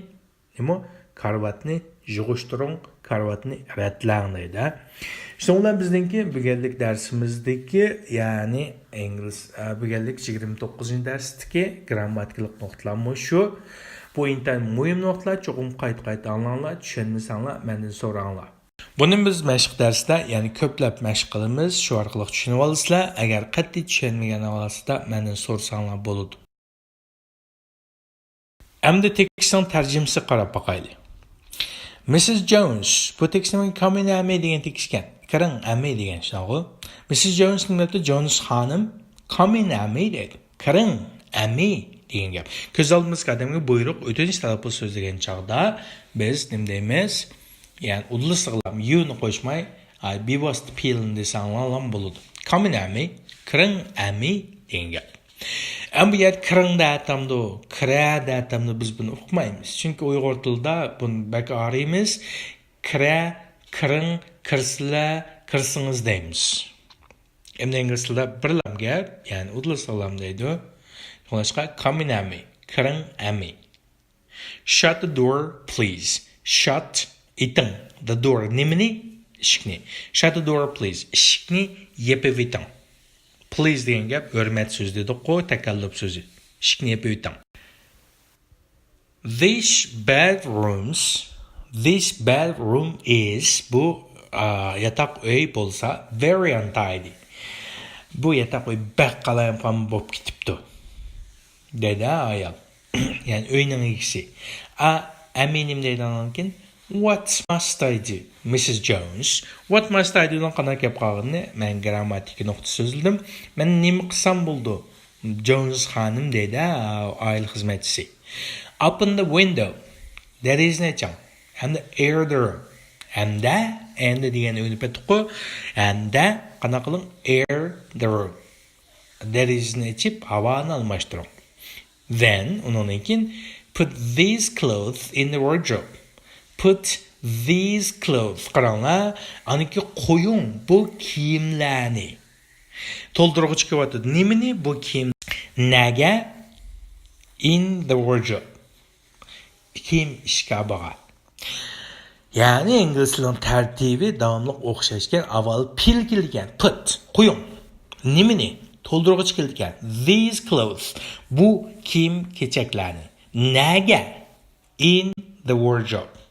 نېمە؟ كارىۋاتنى يىغىشتۇرۇڭ، كارىۋاتنى رەتلەڭ دەيدۇ. شۇنىڭ بىلەن بىزنىڭكى بۈگۈنلۈك دەرسىمىزدىكى، يەنى ئىنگلىز، ئە، بۈگۈنلۈك يىگىرمە توققۇزىنچى دەرستىكى گىرامماتىكىلىق نۇقتىلار مۇشۇ. بۇ ئىنتايىن مۇھىم نۇقتىلار، چوقۇم قايتا-قايتا ئاڭلاڭلار، چۈشەنمىسەڭلار مەندىن سوراڭلار. بۇنى بىز مەشىق دەرستە، يەنى كۆپلەپ مەشىق قىلىمىز، شۇ ئارقىلىق چۈشىنىۋالىسىلەر. ئەگەر قەتئىي چۈشەنمىگەن ھالىڭلاردا مەندىن سورىساڭلار بولىدۇ. ئەمدى تېكىستنىڭ تەرجىمىسىگە قاراپ باقايلى. مىسسىس جونس، بۇ تېكىستنىڭ come in ئەمى دېگەن تېكىست ئىكەن. كىرىڭ ئەمى دېگەن شۇنداقغۇ. مىسسىس جونس نېمە دەپتۇ؟ جونس خانىم come in ئەمى دەيدۇ. كىرىڭ ئەمى دېگەن گەپ. كۆز ئالدىمىزدىكى ئادەمگە بۇيرۇق، ئۆتۈنۈش تەلەپپۇز سۆزلىگەن چاغدا بىز نېمە دەيمىز؟ يەنى ئۇدۇل سىغلام يۇنى قوشماي، ئاي، بىۋاسىتە پېئىلنى دېسەڭلارلا بولىدۇ. كامىن ئەمى، كىرىڭ ئەمى دېگەن گەپ. ئەمما بۇ يەردە كىرىڭ دەتەمدۇ، كىرە دەتەمدۇ، بىز بۇنى ئۇقمايمىز. چۈنكى ئۇيغۇر تىلىدا بۇنى بەك ئارىيمىز. كىرە، كىرىڭ، كىرسىلە، كىرسىڭىز دەيمىز. ئەمدى ئىنگلىز تىلىدا بىرلام گەپ، يەنى ئۇدۇل ساغلام دەيدۇ. شۇڭلاشقا كامىن ئەمى، كىرىڭ ئەمى. Shut the door, please. Shut، ئېتىڭ. The door، نېمىنى؟ ئىشىكنى. Shut the door, please. ئىشىكنى يېپىۋېتىڭ. Please دېگەن گەپ ھۆرمەت سۆزى دېدۇققۇ، تەكەللۇپ سۆزى. ئىشىكنى يېپىۋېتىڭ. These bedrooms, this bedroom is، بۇ، ئا، ياتاق ئۆي بولسا، very untidy. بۇ ياتاق ئۆي بەك قالايمىقان بولۇپ كېتىپتۇ، دەيدۇ ئايال. يەنى ئۆينىڭ ئىگىسى. ئا، ئەمىنىم دەيدىغاندىن كېيىن، What must I do, مىسسىس جونس؟ What must I do نىڭ قانداق گەپ قالغىنىنى مەن گىرامماتىكا نۇقتا سۆزلىدىم. مەن نېمە قىلسام بولىدۇ؟ جونس خانىم دەيدۇ، ئائىلە خىزمەتچىسى. Open the window، دېرىزىنى ئېچىڭ. ھەمدە air the room. ھەمدە، ئەمدە دېگەننى ئۆگىنىپ كەتتۇققۇ. ھەمدە قانداق قىلىڭ؟ Air the room. دېرىزىنى ئېچىپ، ھاۋانى ئالماشتۇرۇڭ. Then، ئۇنىڭدىن كېيىن، put these clothes in the wardrobe. Put these clothes. قاراڭلار، ئانىكى قويۇڭ بۇ كىيىملەرنى. تولدۇرغۇچ كېلىۋاتىدۇ. نېمىنى؟ بۇ كىيىم. نەگە؟ In the wardrobe. كىيىم ئىشكاپىغا. يەنى ئىنگلىز تىلىنىڭ تەرتىپى داۋاملىق ئوخشاشكەن، ئاۋۋال پېئىل كېلىدىكەن، put، قويۇڭ. نېمىنى؟ تولدۇرغۇچ كېلىدىكەن، these clothes، بۇ كىيىم كېچەكلەرنى. نەگە؟ In the wardrobe.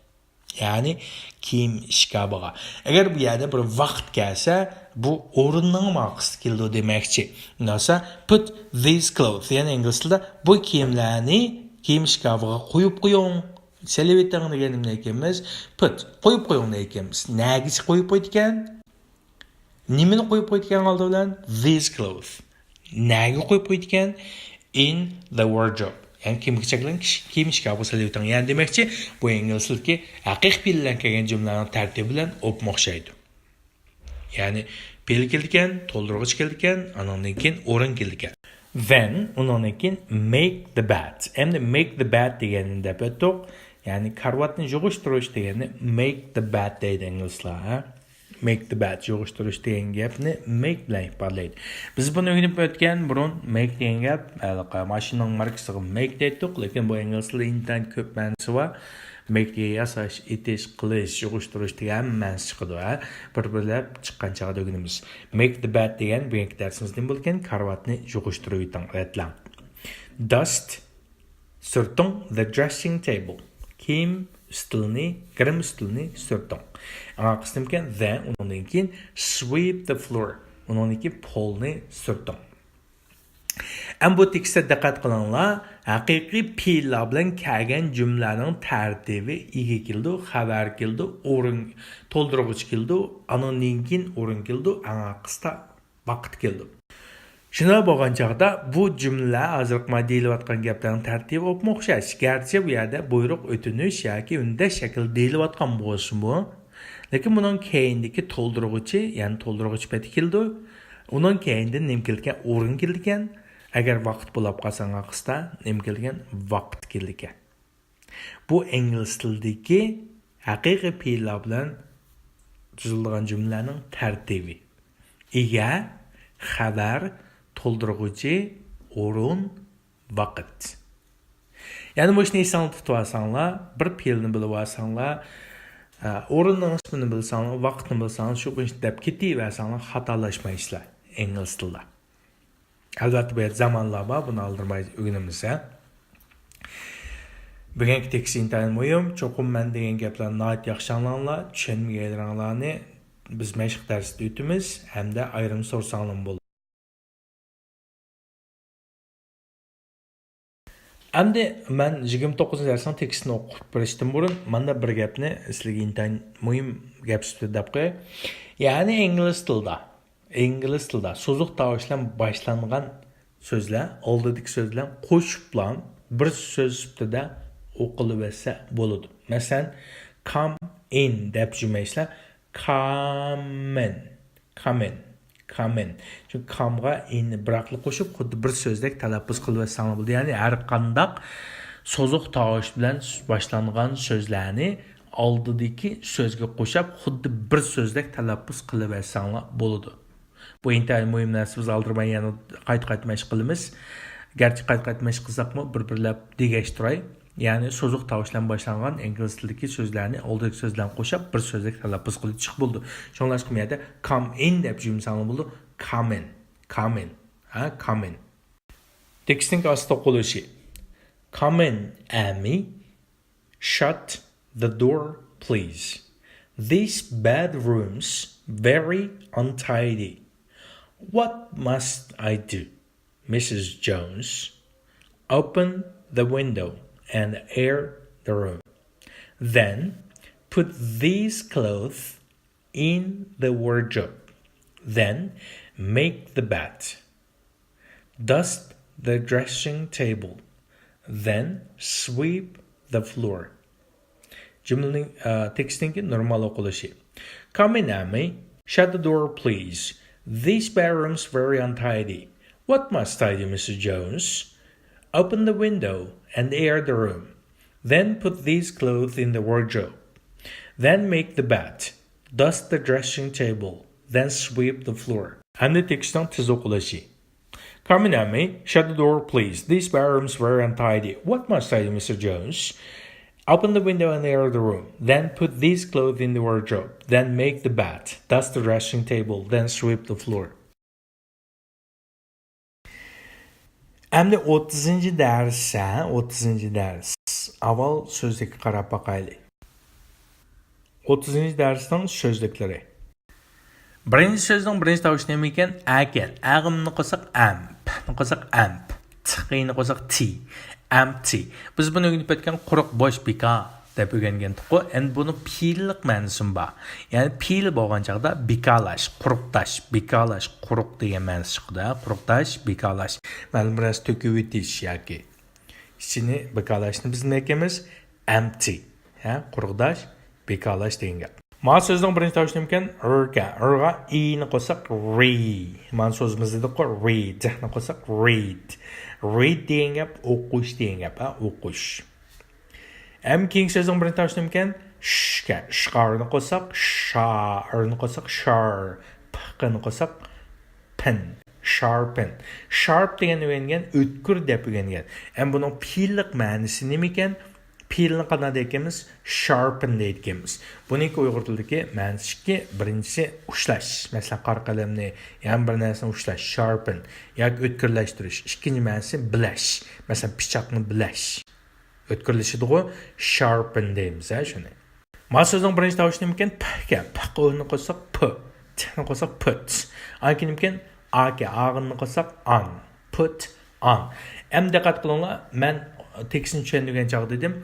يەنى كىيىم ئىشكاپىغا. ئەگەر بۇ يەردە بىر ۋاقىت كەلسە، بۇ ئورۇننىڭ ماقىسىدا كېلىدۇ دېمەكچى. ئۇنداقسا، put these clothes، يەنى ئىنگلىز تىلىدا بۇ كىيىملەرنى كىيىم ئىشكاپىغا قويۇپ قويۇڭ. سېلىۋېتىڭ دېگەننى نېمە دەيدىكەنمىز؟ Put، قويۇپ قويۇڭ دەيدىكەنمىز. نەگىچە قويۇپ قويىدىكەن؟ نېمىنى قويۇپ قويىدىكەن ئالدى بىلەن؟ These clothes. نەگە قويۇپ قويىدىكەن؟ In the wardrobe. يەنى كىيىم كېچەكلەرنى كىش-، كىيىم ئىشكاپىغا سېلىۋېتىڭ. يەنى دېمەكچى، بۇ ئىنگلىز تىلىدىكى ھەقىقىي پېئىل بىلەن كەلگەن جۈملىلەرنىڭ تەرتىپى بىلەن ئوپمۇ ئوخشايدۇ. يەنى پېئىل كېلىدىكەن، تولدۇرغۇچ كېلىدىكەن، ئانىڭدىن كېيىن ئورۇن كېلىدىكەن. Then، ئۇنىڭدىن كېيىن make the bed. ئەمدى make the bed دېگەننى دەپ ئۆتتۇق. يەنى كارىۋاتنى يىغىشتۇرۇش دېگەننى make the bed دەيدۇ ئىنگلىزلار، ھە؟ Make the bed، يىغىشتۇرۇش دېگەن گەپنى make بىلەن ئىپادىلەيدۇ. بىز بۇنى ئۆگىنىپ ئۆتكەن، بۇرۇن make دېگەن گەپ، ھېلىقى ماشىنىنىڭ ماركىسىغا make دەيتتۇق، لېكىن بۇ ئىنگلىز تىلىدا ئىنتايىن كۆپ مەنىسى بار. Make دېگەن ياساش، ئېتىش، قىلىش، يىغىشتۇرۇش دېگەن ھەممە مەنىسى چىقىدۇ، ھە؟ بىر-بىرلەپ چىققان چاغدا ئۆگىنىمىز. Make the bed دېگەن بۈگۈنكى دەرسىمىز نېمە بولىدىكەن؟ كارىۋاتنى يىغىشتۇرۇۋېتىڭ، رەتلەڭ. Dust، سۈرتۈڭ، the dressing table، كىيىم ئۈستىلىنى، گىرىم ئۈستىلىنى سۈرتۈڭ. ئاڭا قىسمىكەن، then، ئۇنىڭدىن كېيىن sweep the floor، ئۇنىڭدىن كېيىن پولنى سۈرتۈڭ. ئەمما بۇ تېكىستتە دىققەت قىلىڭلار، ھەقىقىي پېئىللار بىلەن كەلگەن جۈملىلەرنىڭ تەرتىپى ئىگە كېلىدۇ، خەۋەر كېلىدۇ، ئورۇن، تولدۇرغۇچ كېلىدۇ، ئانىڭدىن كېيىن ئورۇن كېلىدۇ، ئەڭ ئارقىسىدا ۋاقىت كېلىدۇ. شۇنداق بولغان چاغدا بۇ جۈملىلەر، ھازىرقى مانا دېيىلىۋاتقان گەپلەرنىڭ تەرتىپى ئوپمۇ ئوخشاش. گەرچە بۇ يەردە بۇيرۇق، ئۆتۈنۈش ياكى ئۈندەش شەكلىدە دېيىلىۋاتقان بولسىمۇ، لېكىن بۇنىڭ كەينىدىكى تولدۇرغۇچى، يەنى تولدۇرغۇچ پېتى كېلىدۇ. ئۇنىڭ كەينىدىن نېمە كېلىدىكەن؟ ئورۇن كېلىدىكەن. ئەگەر ۋاقىت بولاپ قالسا، ئارقىسىدا نېمە كېلىدىكەن؟ ۋاقىت كېلىدىكەن. بۇ ئىنگلىز تىلىدىكى ھەقىقىي پېئىللار بىلەن تۈزۈلىدىغان جۈملىلەرنىڭ تەرتىپى. ئىگە، خەۋەر، تولدۇرغۇچى، ئورۇن، ۋاقىت. يەنى مۇشۇنى ئېسىڭلاردا تۇتۇۋالساڭلار، بىر پېئىلنى بىلىۋالساڭلار، ئە، ئورۇننىڭ ئىسمىنى بىلسەڭلار، ۋاقىتنى بىلسەڭلار، شۇ بويىچە دەپ كېتىۋەرسەڭلار، خاتالاشمايسىلەر ئىنگلىز تىلىدا. ئەلۋەتتە، بۇ يەردە زامانلار بار، بۇنى ئالدىرىماي ئۆگىنىمىز، ھە. بۈگۈنكى تېكىست ئىنتايىن مۇھىم. چوقۇم مەن دېگەن گەپلەرنى ناھايىتى ياخشى ئاڭلاڭلار. چۈشەنمىگەنلىرىڭلارنى بىز مەشىق دەرستە ئۆتىمىز ھەمدە ئايرىم سورىساڭلارمۇ بولىدۇ. ئەمدى مەن يىگىرمە توققۇزىنچى دەرسنىڭ تېكىستىنى ئوقۇپ بېرىشتىن بۇرۇن، مانا بىر گەپنى سىلەرگە ئىنتايىن مۇھىم گەپ سۈپىتىدە دەپ قوياي. يەنى ئىنگلىز تىلىدا، ئىنگلىز تىلىدا سوزۇق تاۋۇش بىلەن باشلانغان سۆزلەر ئالدىدىكى سۆز بىلەن قوشۇپلا بىر سۆز سۈپىتىدە ئوقۇلۇۋەرسە بولىدۇ. مەسىلەن، come in دەپ جۈمەيسىلەر، come in، come in، come in. چۈنكى come غا in نى بىراقلا قوشۇپ، خۇددى بىر سۆزدەك تەلەپپۇز قىلىۋەتسەڭلار بولىدۇ. يەنى ھەر قانداق سوزۇق تاۋۇش بىلەن باشلانغان سۆزلەرنى ئالدىدىكى سۆزگە قوشاپ، خۇددى بىر سۆزدەك تەلەپپۇز قىلىۋەتسەڭلار بولىدۇ. بۇ ئىنتايىن مۇھىم نەرسە، بىز ئالدىرىماي يەنە قايتا-قايتا مەشىق قىلىمىز. گەرچە قايتا-قايتا مەشىق قىلساقمۇ، بىر-بىرلەپ دېگەچ تۇراي. يەنى سوزۇق تاۋۇش بىلەن باشلانغان ئىنگلىز تىلىدىكى سۆزلەرنى ئالدىدىكى سۆز بىلەن قوشاپ، بىر سۆزلۈك تەلەپپۇز قىلىۋېتىشقا بولىدۇ. شۇڭلاشقا بۇ يەردە come in دەپ جۈملىسەڭلار بولىدۇ. Come in، come in، ھە، come in. تېكىستنىڭ ئاستى توقۇلۇشى. Come in, Amy. Shut the door, please. This bedroom's very untidy. What must I do, Missus Jones? Open the window and air the room. Then put these clothes in the wardrobe. Then make the bed. Dust the dressing table. Then sweep the floor. جۈملىنىڭ، ئە، تېكىستنىڭكى نورمال ئوقۇلۇشى. Come in, Amy. Shut the door, please. This bedroom's very untidy. What must I do, Missus Jones? Open the window and air the room. Then put these clothes in the wardrobe. Then make the bed. Dust the dressing table. Then sweep the floor. ئەمدى تېكىستنىڭ تېز ئوقۇلۇشى. Come in, Amy. Shut the door, please. This bedroom's very untidy. What must I do, Missus Jones? Open the window and air the room. Then put these clothes in the wardrobe. Then make the bed. Dust the dressing table. Then sweep the floor. ئەمدى ئوتتۇزىنچى دەرس، ھە، ئوتتۇزىنچى دەرس. ئاۋۋال سۆزلۈككە قاراپ باقايلى. ئوتتۇزىنچى دەرسنىڭ سۆزلۈكلىرى. بىرىنچى سۆزنىڭ بىرىنچى تاۋۇشى نېمە ئىكەن؟ ئە ئىكەن. ئەغىمنى قوشساق ئەم، پنى قوشساق ئەمپ، تىقىنى قوشساق تى. Empty. بىز بۇنى ئۆگىنىپ ئۆتكەن قۇرۇق، بوش، بىكار دەپ ئۆگەنگەنتۇققۇ. ئەمدى بۇنىڭ پېئىللىق مەنىسىمۇ بار. يەنى پېئىل بولغان چاغدا بىكارلاش، قۇرۇقداش، بىكارلاش، قۇرۇق دېگەن مەنىسى چىقىدۇ، ھە؟ قۇرۇقداش، بىكارلاش. مەلۇم بىر نەرسە تۆكۈۋېتىش ياكى ئىچىنى بىكارلاشنى بىز نېمە دەيمىز؟ Empty. ھە؟ قۇرۇقداش، بىكارلاش دېگەن گەپ. ما سۆزنىڭ بىرىنچى تاۋۇشى نېمىكەن؟ ر ئىكەن. ر غا ئىنى قوشساق رى. مانا سۆزىمىز دېدۇققۇ، رى. دنى قوشساق رىد. رىد دېگەن گەپ ئوقۇش دېگەن گەپ، ھە، ئوقۇش. ھەم كېيىنكى سۆزنىڭ بىرىنچى تاۋۇشى نېمىكەن؟ ش ئىكەن. ش غا رنى قوشساق شا، رنى قوشساق شار، پ قىنى قوشساق پىن. Sharpen. Sharp دېگەن ئۆگەنگەن، ئۆتكۈر دەپ ئۆگەنگەن. ھەم بۇنىڭ پېئىللىق مەنىسى نېمىكەن؟ پېئىلنى قانداق دەيدىكەنمىز؟ Sharpen دەيدىكەنمىز. بۇنىڭكى ئۇيغۇر تىلىدىكى مەنىسى ئىككى. بىرىنچىسى ئۇشلاش. مەسىلەن، قارا قەلەمنى يا بىر نەرسىنى ئۇشلاش، sharpen. ياكى ئۆتكۈرلەشتۈرۈش. ئىككىنچى مەنىسى بىلەش. مەسىلەن، پىچاقنى بىلەش. ئۆتكۈرلىشىدىغۇ، sharpen دەيمىز ھە شۇنى. ما سۆزنىڭ بىرىنچى تاۋۇشى نېمىكەن؟ پ ئىكەن. پ قا ئۆنى قوشساق پ، تنى قوشساق پۇت. ئاندىن كېيىن نېمىكەن؟ ئا ئىكەن. ئا غا نى قوشساق ئان. Put on. ئەمدى دىققەت قىلىڭلار، مەن تېكىستنى چۈشەندۈرگەن چاغدا دېدىم،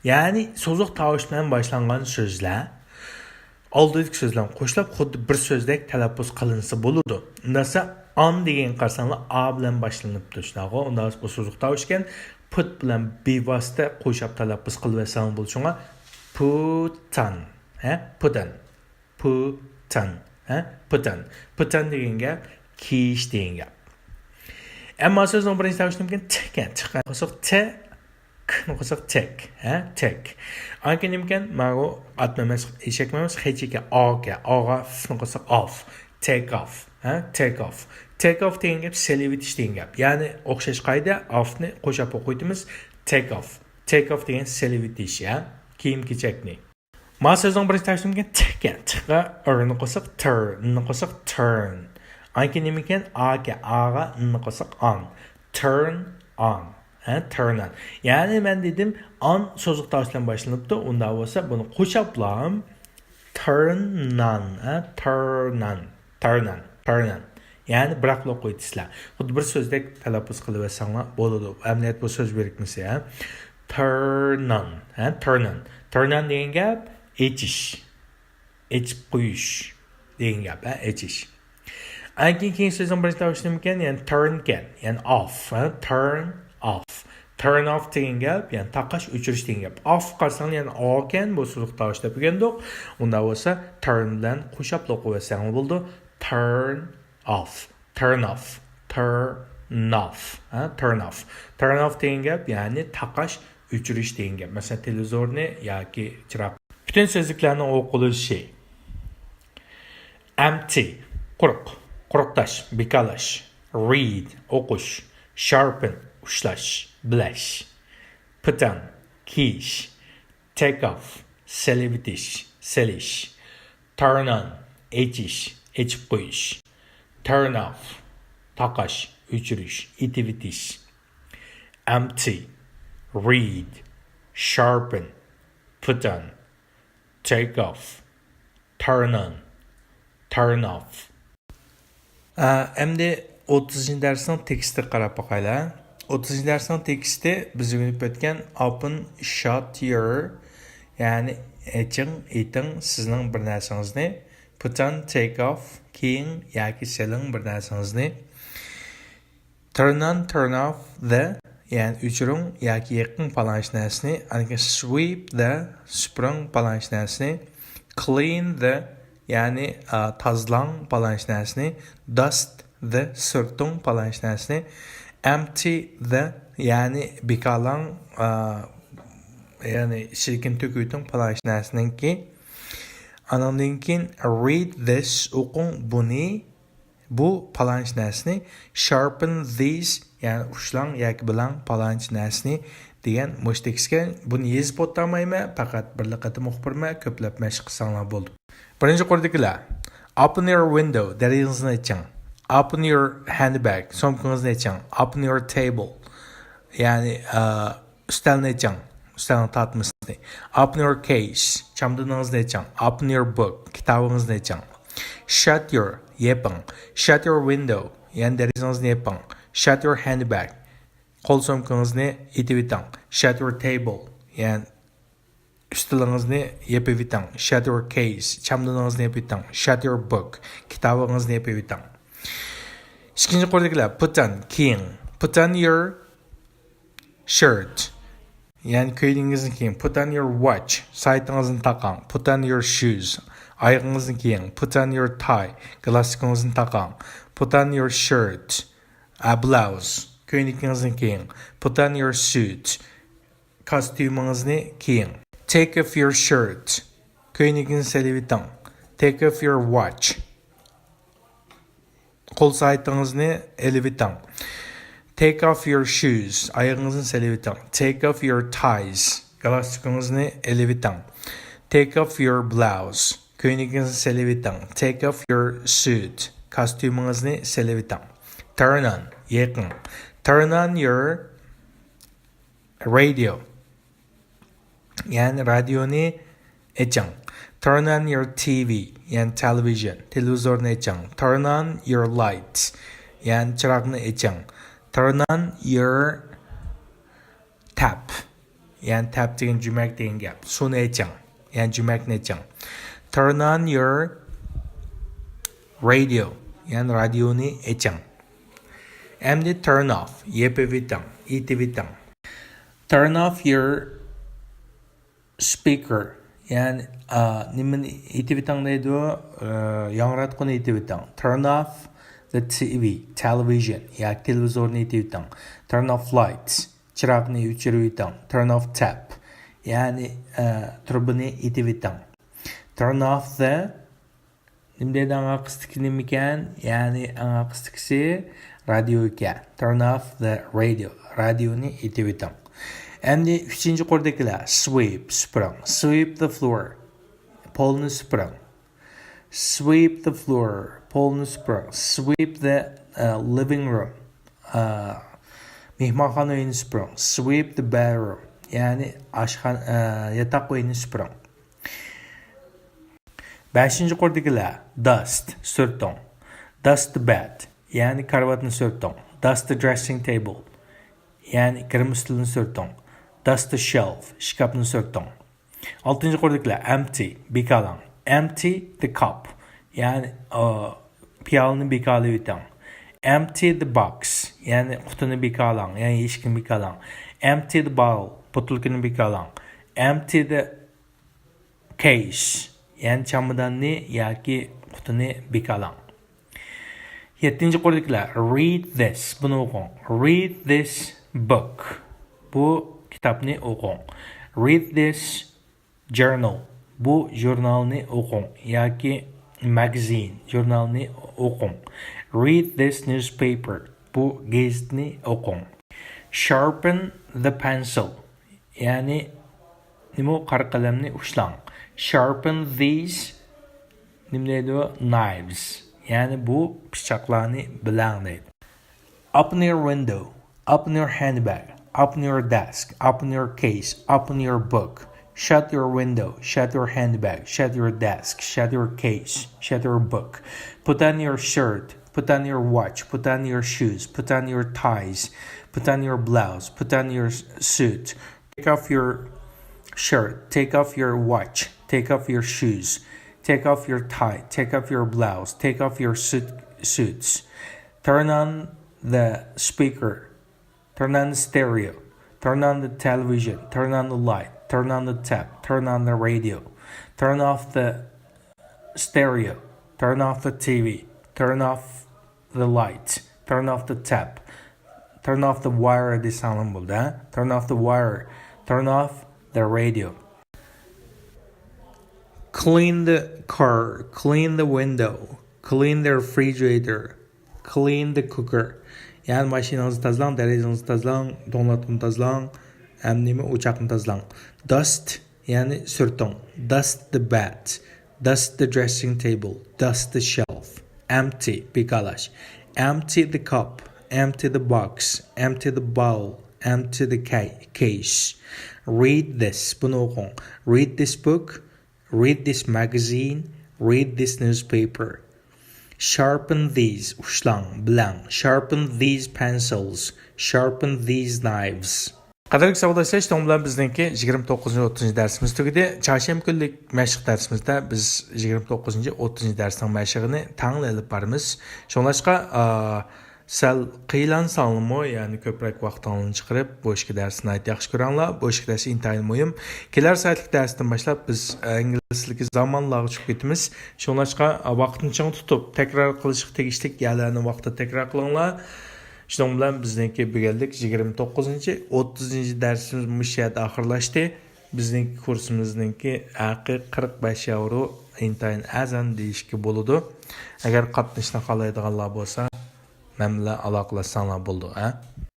يەنى سوزۇق تاۋۇش بىلەن باشلانغان سۆزلەر ئالدىدىكى سۆزلەرنى قوشۇلۇپ، خۇددى بىر سۆزدەك تەلەپپۇز قىلىنسا بولىدۇ. ئۇنداقسا ئان دېگەنگە قارىساڭلار، ئا بىلەن باشلىنىپتۇ، شۇنداقغۇ؟ ئۇنداق بۇ سوزۇق تاۋۇش ئىكەن. پۇت بىلەن بىۋاسىتە قوشاپ تەلەپپۇز قىلىۋەتسەڭلار بولىدۇ. شۇڭا put on، ھە؟ Put on. Put on، ھە؟ Put on. Put on دېگەن گەپ كىيىش دېگەن گەپ. ئەمما سۆزنىڭ بىرىنچى تاۋۇشى نېمىكەن؟ ت ئىكەن. ت قوشساق ت، ك نى قوشساق تەك، ھە؟ تەك. ئاندىن كېيىن نېمىكەن؟ مانا بۇ ئاتمۇ ئەمەس، ئېشەكمۇ ئەمەس، خېچ ئىكەن. ئا ئىكەن. ئا غا ف نى قوشساق ئاف. Take off، ھە؟ Take off. Take off دېگەن گەپ سېلىۋېتىش دېگەن گەپ. يەنى ئوخشاش قائىدە، ئافنى قوشاپ ئوقۇۋېتىمىز. Take off. Take off دېگەن سېلىۋېتىش، ھە؟ كىيىم-كېچەكنى. ما سۆزنىڭ بىرىنچى تاۋۇشى نېمىكەن؟ ت ئىكەن. ت قا ئىر نى قوشساق تىر، ن نى قوشساق تىرن. ئاندىن كېيىن نېمىكەن؟ ئا ئىكەن. ئا غا ن نى قوشساق ئان. Turn on. ھە، turn on. يەنى مەن دېدىم، ئان سوزۇق تاۋۇش بىلەن باشلىنىپتۇ. ئۇنداق بولسا بۇنى قوشاپلا turn on، ھە، turn on. Turn on. Turn on. يەنى بىراقلا ئوقۇۋېتىسىلەر. خۇددى بىر سۆزدەك تەلەپپۇز قىلىۋەتسەڭلار بولىدۇ. ئەمەلىيەت بۇ سۆز بىرىكمىسى، ھە. Turn on، ھە، turn on. Turn on دېگەن گەپ ئېچىش. ئېچىپ قويۇش دېگەن گەپ، ھە، ئېچىش. ئاندىن كېيىن سۆزنىڭ بىرىنچى تاۋۇشى نېمىكەن؟ يەنى turn ئىكەن. يەنى off، ھە، turn off. Turn off دېگەن گەپ، يەنى تاقاش، ئۆچۈرۈش دېگەن گەپ. Off قارىساڭ يەنى ئا ئىكەن، بۇ سوزۇق تاۋۇش دەپ ئۆگەندۇق. ئۇنداق بولسا turn بىلەن قوشاپلا ئوقۇۋەتسەڭ بولىدۇ. Turn off. Turn off. Turn off. ھە، turn off. Turn off دېگەن گەپ، يەنى تاقاش، ئۆچۈرۈش دېگەن گەپ. مەسىلەن، تېلېۋىزورنى ياكى چىراغ. پۈتۈن سۆزلۈكلەرنىڭ ئوقۇلۇشى. Empty، قۇرۇق، قۇرۇقداش، بىكارلاش. Read، ئوقۇش. Sharpen، ئۇشلاش، بىلەش. Put on، كىيىش. Take off، سېلىۋېتىش، سېلىش. Turn on، ئېچىش، ئېچىپ قويۇش. Turn off، تاقاش، ئۆچۈرۈش، ئېتىۋېتىش. Empty، read، sharpen، put on، take off، turn on، turn off. ئە، ئەمدى ئوتتۇزىنچى دەرسنىڭ تېكىستىگە قاراپ باقايلى. ئوتتۇزىنچى دەرسنىڭ تېكىستى بىز ئۆگىنىپ ئۆتكەن open، shut your، يەنى ئېچىڭ، ئېتىڭ سىزنىڭ بىر نەرسىڭىزنى، put on، take off، كىيىڭ ياكى سېلىڭ بىر نەرسىڭىزنى، turn on، turn off the، يەنى ئۆچۈرۈڭ ياكى يېقىڭ پالانچە نەرسىنى، ئاندىن كېيىن sweep the، سۈپۈرۈڭ پالانچە نەرسىنى، clean the، يەنى، ئا، تازىلاڭ پالانچە نەرسىنى، dust the، سۈرتۈڭ پالانچە نەرسىنى، empty the، يەنى بىكارلاڭ، ئا، يەنى ئىچىدىكىنى تۆكۈۋېتىڭ پالانچە نەرسىنىڭكى. ئانىڭدىن كېيىن read this، ئوقۇڭ بۇنى. بۇ پالانچە نەرسىنى، sharpen these، يەنى ئۇشلاڭ ياكى بىلەڭ پالانچە نەرسىنى دېگەن مۇشۇ تېكىستكەن. بۇنى يېزىپ ئولتۇرمايمەن، پەقەت بىرلا قېتىم ئوقۇپ بېرىمەن، كۆپلەپ مەشىق قىلساڭلار بولدى. بىرىنچى قۇردىكىلەر. Open your window، دېرىزىڭىزنى ئېچىڭ. Open your handbag، سومكىڭىزنى ئېچىڭ. Open your table، يەنى، ئە، ئۈستەلنى ئېچىڭ، ئۈستەلنىڭ تارتمىسىنى. Open your case، چامادىنىڭىزنى ئېچىڭ. Open your book، كىتابىڭىزنى ئېچىڭ. Shut your، يېپىڭ. Shut your window، يەنى دېرىزىڭىزنى يېپىڭ. Shut your handbag، قول سومكىڭىزنى ئېتىۋېتىڭ. Shut your table، يەنى ئۈستىلىڭىزنى يېپىۋېتىڭ. Shut your case، چامدىنىڭىزنى يېپىۋېتىڭ. Shut your book، كىتابىڭىزنى يېپىۋېتىڭ. ئىككىنچى قۇردىكىلەر، put on، كىيىڭ. Put on your shirt، يەنى كۆينىكىڭىزنى كىيىڭ. Put on your watch، سائىتىڭىزنى تاقاڭ. Put on your shoes، ئايىغىڭىزنى كىيىڭ. Put on your tie، گالستۇكىڭىزنى تاقاڭ. Put on your shirt، a blouse، كۆينىكىڭىزنى كىيىڭ. Put on your suit، كاستيۇمىڭىزنى كىيىڭ. Take off your shirt، كۆينىكىڭىزنى سېلىۋېتىڭ. Take off your watch، قول سائىتىڭىزنى ئېلىۋېتىڭ. Take off your shoes، ئايىغىڭىزنى سېلىۋېتىڭ. Take off your ties، گالستۇكىڭىزنى ئېلىۋېتىڭ. Take off your blouse، كۆينىكىڭىزنى سېلىۋېتىڭ. Take off your suit، كاستيۇمىڭىزنى سېلىۋېتىڭ. Turn on، يېقىڭ. Turn on your radio، يەنى رادىيونى ئېچىڭ. Turn on your T V، يەنى television، تېلېۋىزورنى ئېچىڭ. Turn on your lights، يەنى چىراغنى ئېچىڭ. Turn on your tap، يەنى tap دېگەن جۈمەك دېگەن گەپ. سۇنى ئېچىڭ، يەنى جۈمەكنى ئېچىڭ. Turn on your radio، يەنى رادىيونى ئېچىڭ. ئەمدى turn off، يېپىۋېتىڭ، ئېتىۋېتىڭ. Turn off your speaker، يەنى، ئا، نېمىنى ئېتىۋېتىڭ دەيدۇ؟ ئا، ياڭراتقۇنى ئېتىۋېتىڭ. Turn off the T V، television، ياكى تېلېۋىزورنى ئېتىۋېتىڭ. Turn off lights، چىراغنى ئۆچۈرۈۋېتىڭ. Turn off tap، يەنى، ئا، تۇرۇبىنى ئېتىۋېتىڭ. Turn off the، نېمە دەيدۇ ئاڭا قىستىكى نېمىكەن؟ يەنى ئاڭا قىستىكىسى رادىيو ئىكەن. Turn off the radio، رادىيونى ئېتىۋېتىڭ. ئەمدى ئۈچىنچى قۇردىكىلەر، sweep، سۈپۈرۈڭ. Sweep the floor، پولنى سۈپۈرۈڭ. Sweep the floor، پولنى سۈپۈرۈڭ. Sweep the، ئە، living room، ئە، مېھمانخانا ئۆيىنى سۈپۈرۈڭ. Sweep the bedroom، يەنى ئاشخانا، ئە، ياتاق ئۆيىنى سۈپۈرۈڭ. بەشىنچى قۇردىكىلەر، dust، سۈرتۈڭ. Dust the bed، يەنى كارىۋاتنى سۈرتۈڭ. Dust the dressing table، يەنى گىرىم ئۈستىلىنى سۈرتۈڭ. Dust the shelf، ئىشكاپنى سۈرتۈڭ. ئالتىنچى قۇردىكىلەر، empty، بىكالاڭ. Empty the cup، يەنى، ئا، پىيالىنى بىكالىۋېتىڭ. Empty the box، يەنى قۇتىنى بىكالاڭ، يەنى يەشىكنى بىكالاڭ. Empty the bottle، بوتۇلكىنى بىكالاڭ. Empty the case، يەنى چاماداننى ياكى قۇتىنى بىكالاڭ. يەتتىنچى قۇردىكىلەر، read this، بۇنى ئوقۇڭ. Read this book، بۇ كىتابنى ئوقۇڭ. Read this journal، بۇ ژۇرنالنى ئوقۇڭ ياكى magazine، ژۇرنالنى ئوقۇڭ. Read this newspaper، بۇ گېزىتنى ئوقۇڭ. Sharpen the pencil، يەنى نېمە، قارا قەلەمنى ئۇشلاڭ. Sharpen these، نېمە دەيدۇ، knives، يەنى بۇ پىچاقلارنى بىلەڭ دەيدۇ. Open your window، open your handbag، open your desk، open your case، open your book. Shut your window، shut your handbag، shut your desk، shut your case، shut your book. Put on your shirt، put on your watch، put on your shoes، put on your ties، put on your blouse، put on your suit. Take off your shirt، take off your watch، take off your shoes، take off your tie، take off your blouse، take off your suit, suits. Turn on the speaker، turn on the stereo، turn on the television، turn on the light، turn on the tap، turn on the radio. Turn off the stereo، turn off the T V، turn off the light، turn off the tap، turn off the wire دېسەڭلار بولدى، ھە؟ Turn off the wire، turn off the radio. Clean the car، clean the window، clean the refrigerator، clean the cooker. يەنى ماشىنىڭىزنى تازىلاڭ، دېرىزىڭىزنى تازىلاڭ، توڭلاتقۇنى تازىلاڭ، ھەم نېمە، ئوچاقنى تازىلاڭ. Dust، يەنى سۈرتۈڭ. Dust the bed، dust the dressing table، dust the shelf. Empty، بىكارلاش. Empty the cup، empty the box، empty the bowl، empty the ca-, case. Read this، بۇنى ئوقۇڭ. Read this book، read this magazine، read this newspaper. Sharpen these، ئۇشلاڭ، بىلەڭ. Sharpen these pencils. Sharpen these knives. قەدىرلىك ساۋاقداشلار، شۇنىڭ بىلەن بىزنىڭكى يىگىرمە توققۇزىنچى، ئوتتۇزىنچى دەرسىمىز تۈگىدى. چارشەنبە كۈنلۈك مەشىق دەرسىمىزدە بىز يىگىرمە توققۇزىنچى، ئوتتۇزىنچى دەرسنىڭ مەشىقىنى تەڭلا ئېلىپ بارىمىز. شۇڭلاشقا، ئا، سەل قىينالساڭلارمۇ، يەنى كۆپرەك ۋاقتىڭلارنى چىقىرىپ، بۇ ئىككى دەرسنى ناھايىتى ياخشى كۆرۈڭلار. بۇ ئىككى دەرس ئىنتايىن مۇھىم. كېلەر سائەتلىك دەرستىن باشلاپ بىز ئىنگلىز تىلىدىكى زامانلارغا چۈشۈپ كېتىمىز. شۇڭلاشقا، ۋاقىتنى چىڭ تۇتۇپ، تەكرار قىلىشقا تېگىشلىك يەرلەرنى ۋاقتىدا تەكرار قىلىڭلار. شۇنىڭ بىلەن بىزنىڭكى بۈگۈنلۈك يىگىرمە توققۇزىنچى، ئوتتۇزىنچى دەرسىمىز مۇشۇ يەردە ئاخىرلاشتى. بىزنىڭكى كۇرسىمىزنىڭكى ھەققى قىرىق بەش ياۋرو، ئىنتايىن ئەرزان دېيىشكە بولىدۇ. ئەگەر قاتنىشىشنى خالايدىغانلار بولسا، مەن بىلەن ئالاقىلەشسەڭلار بولىدۇ، ھە؟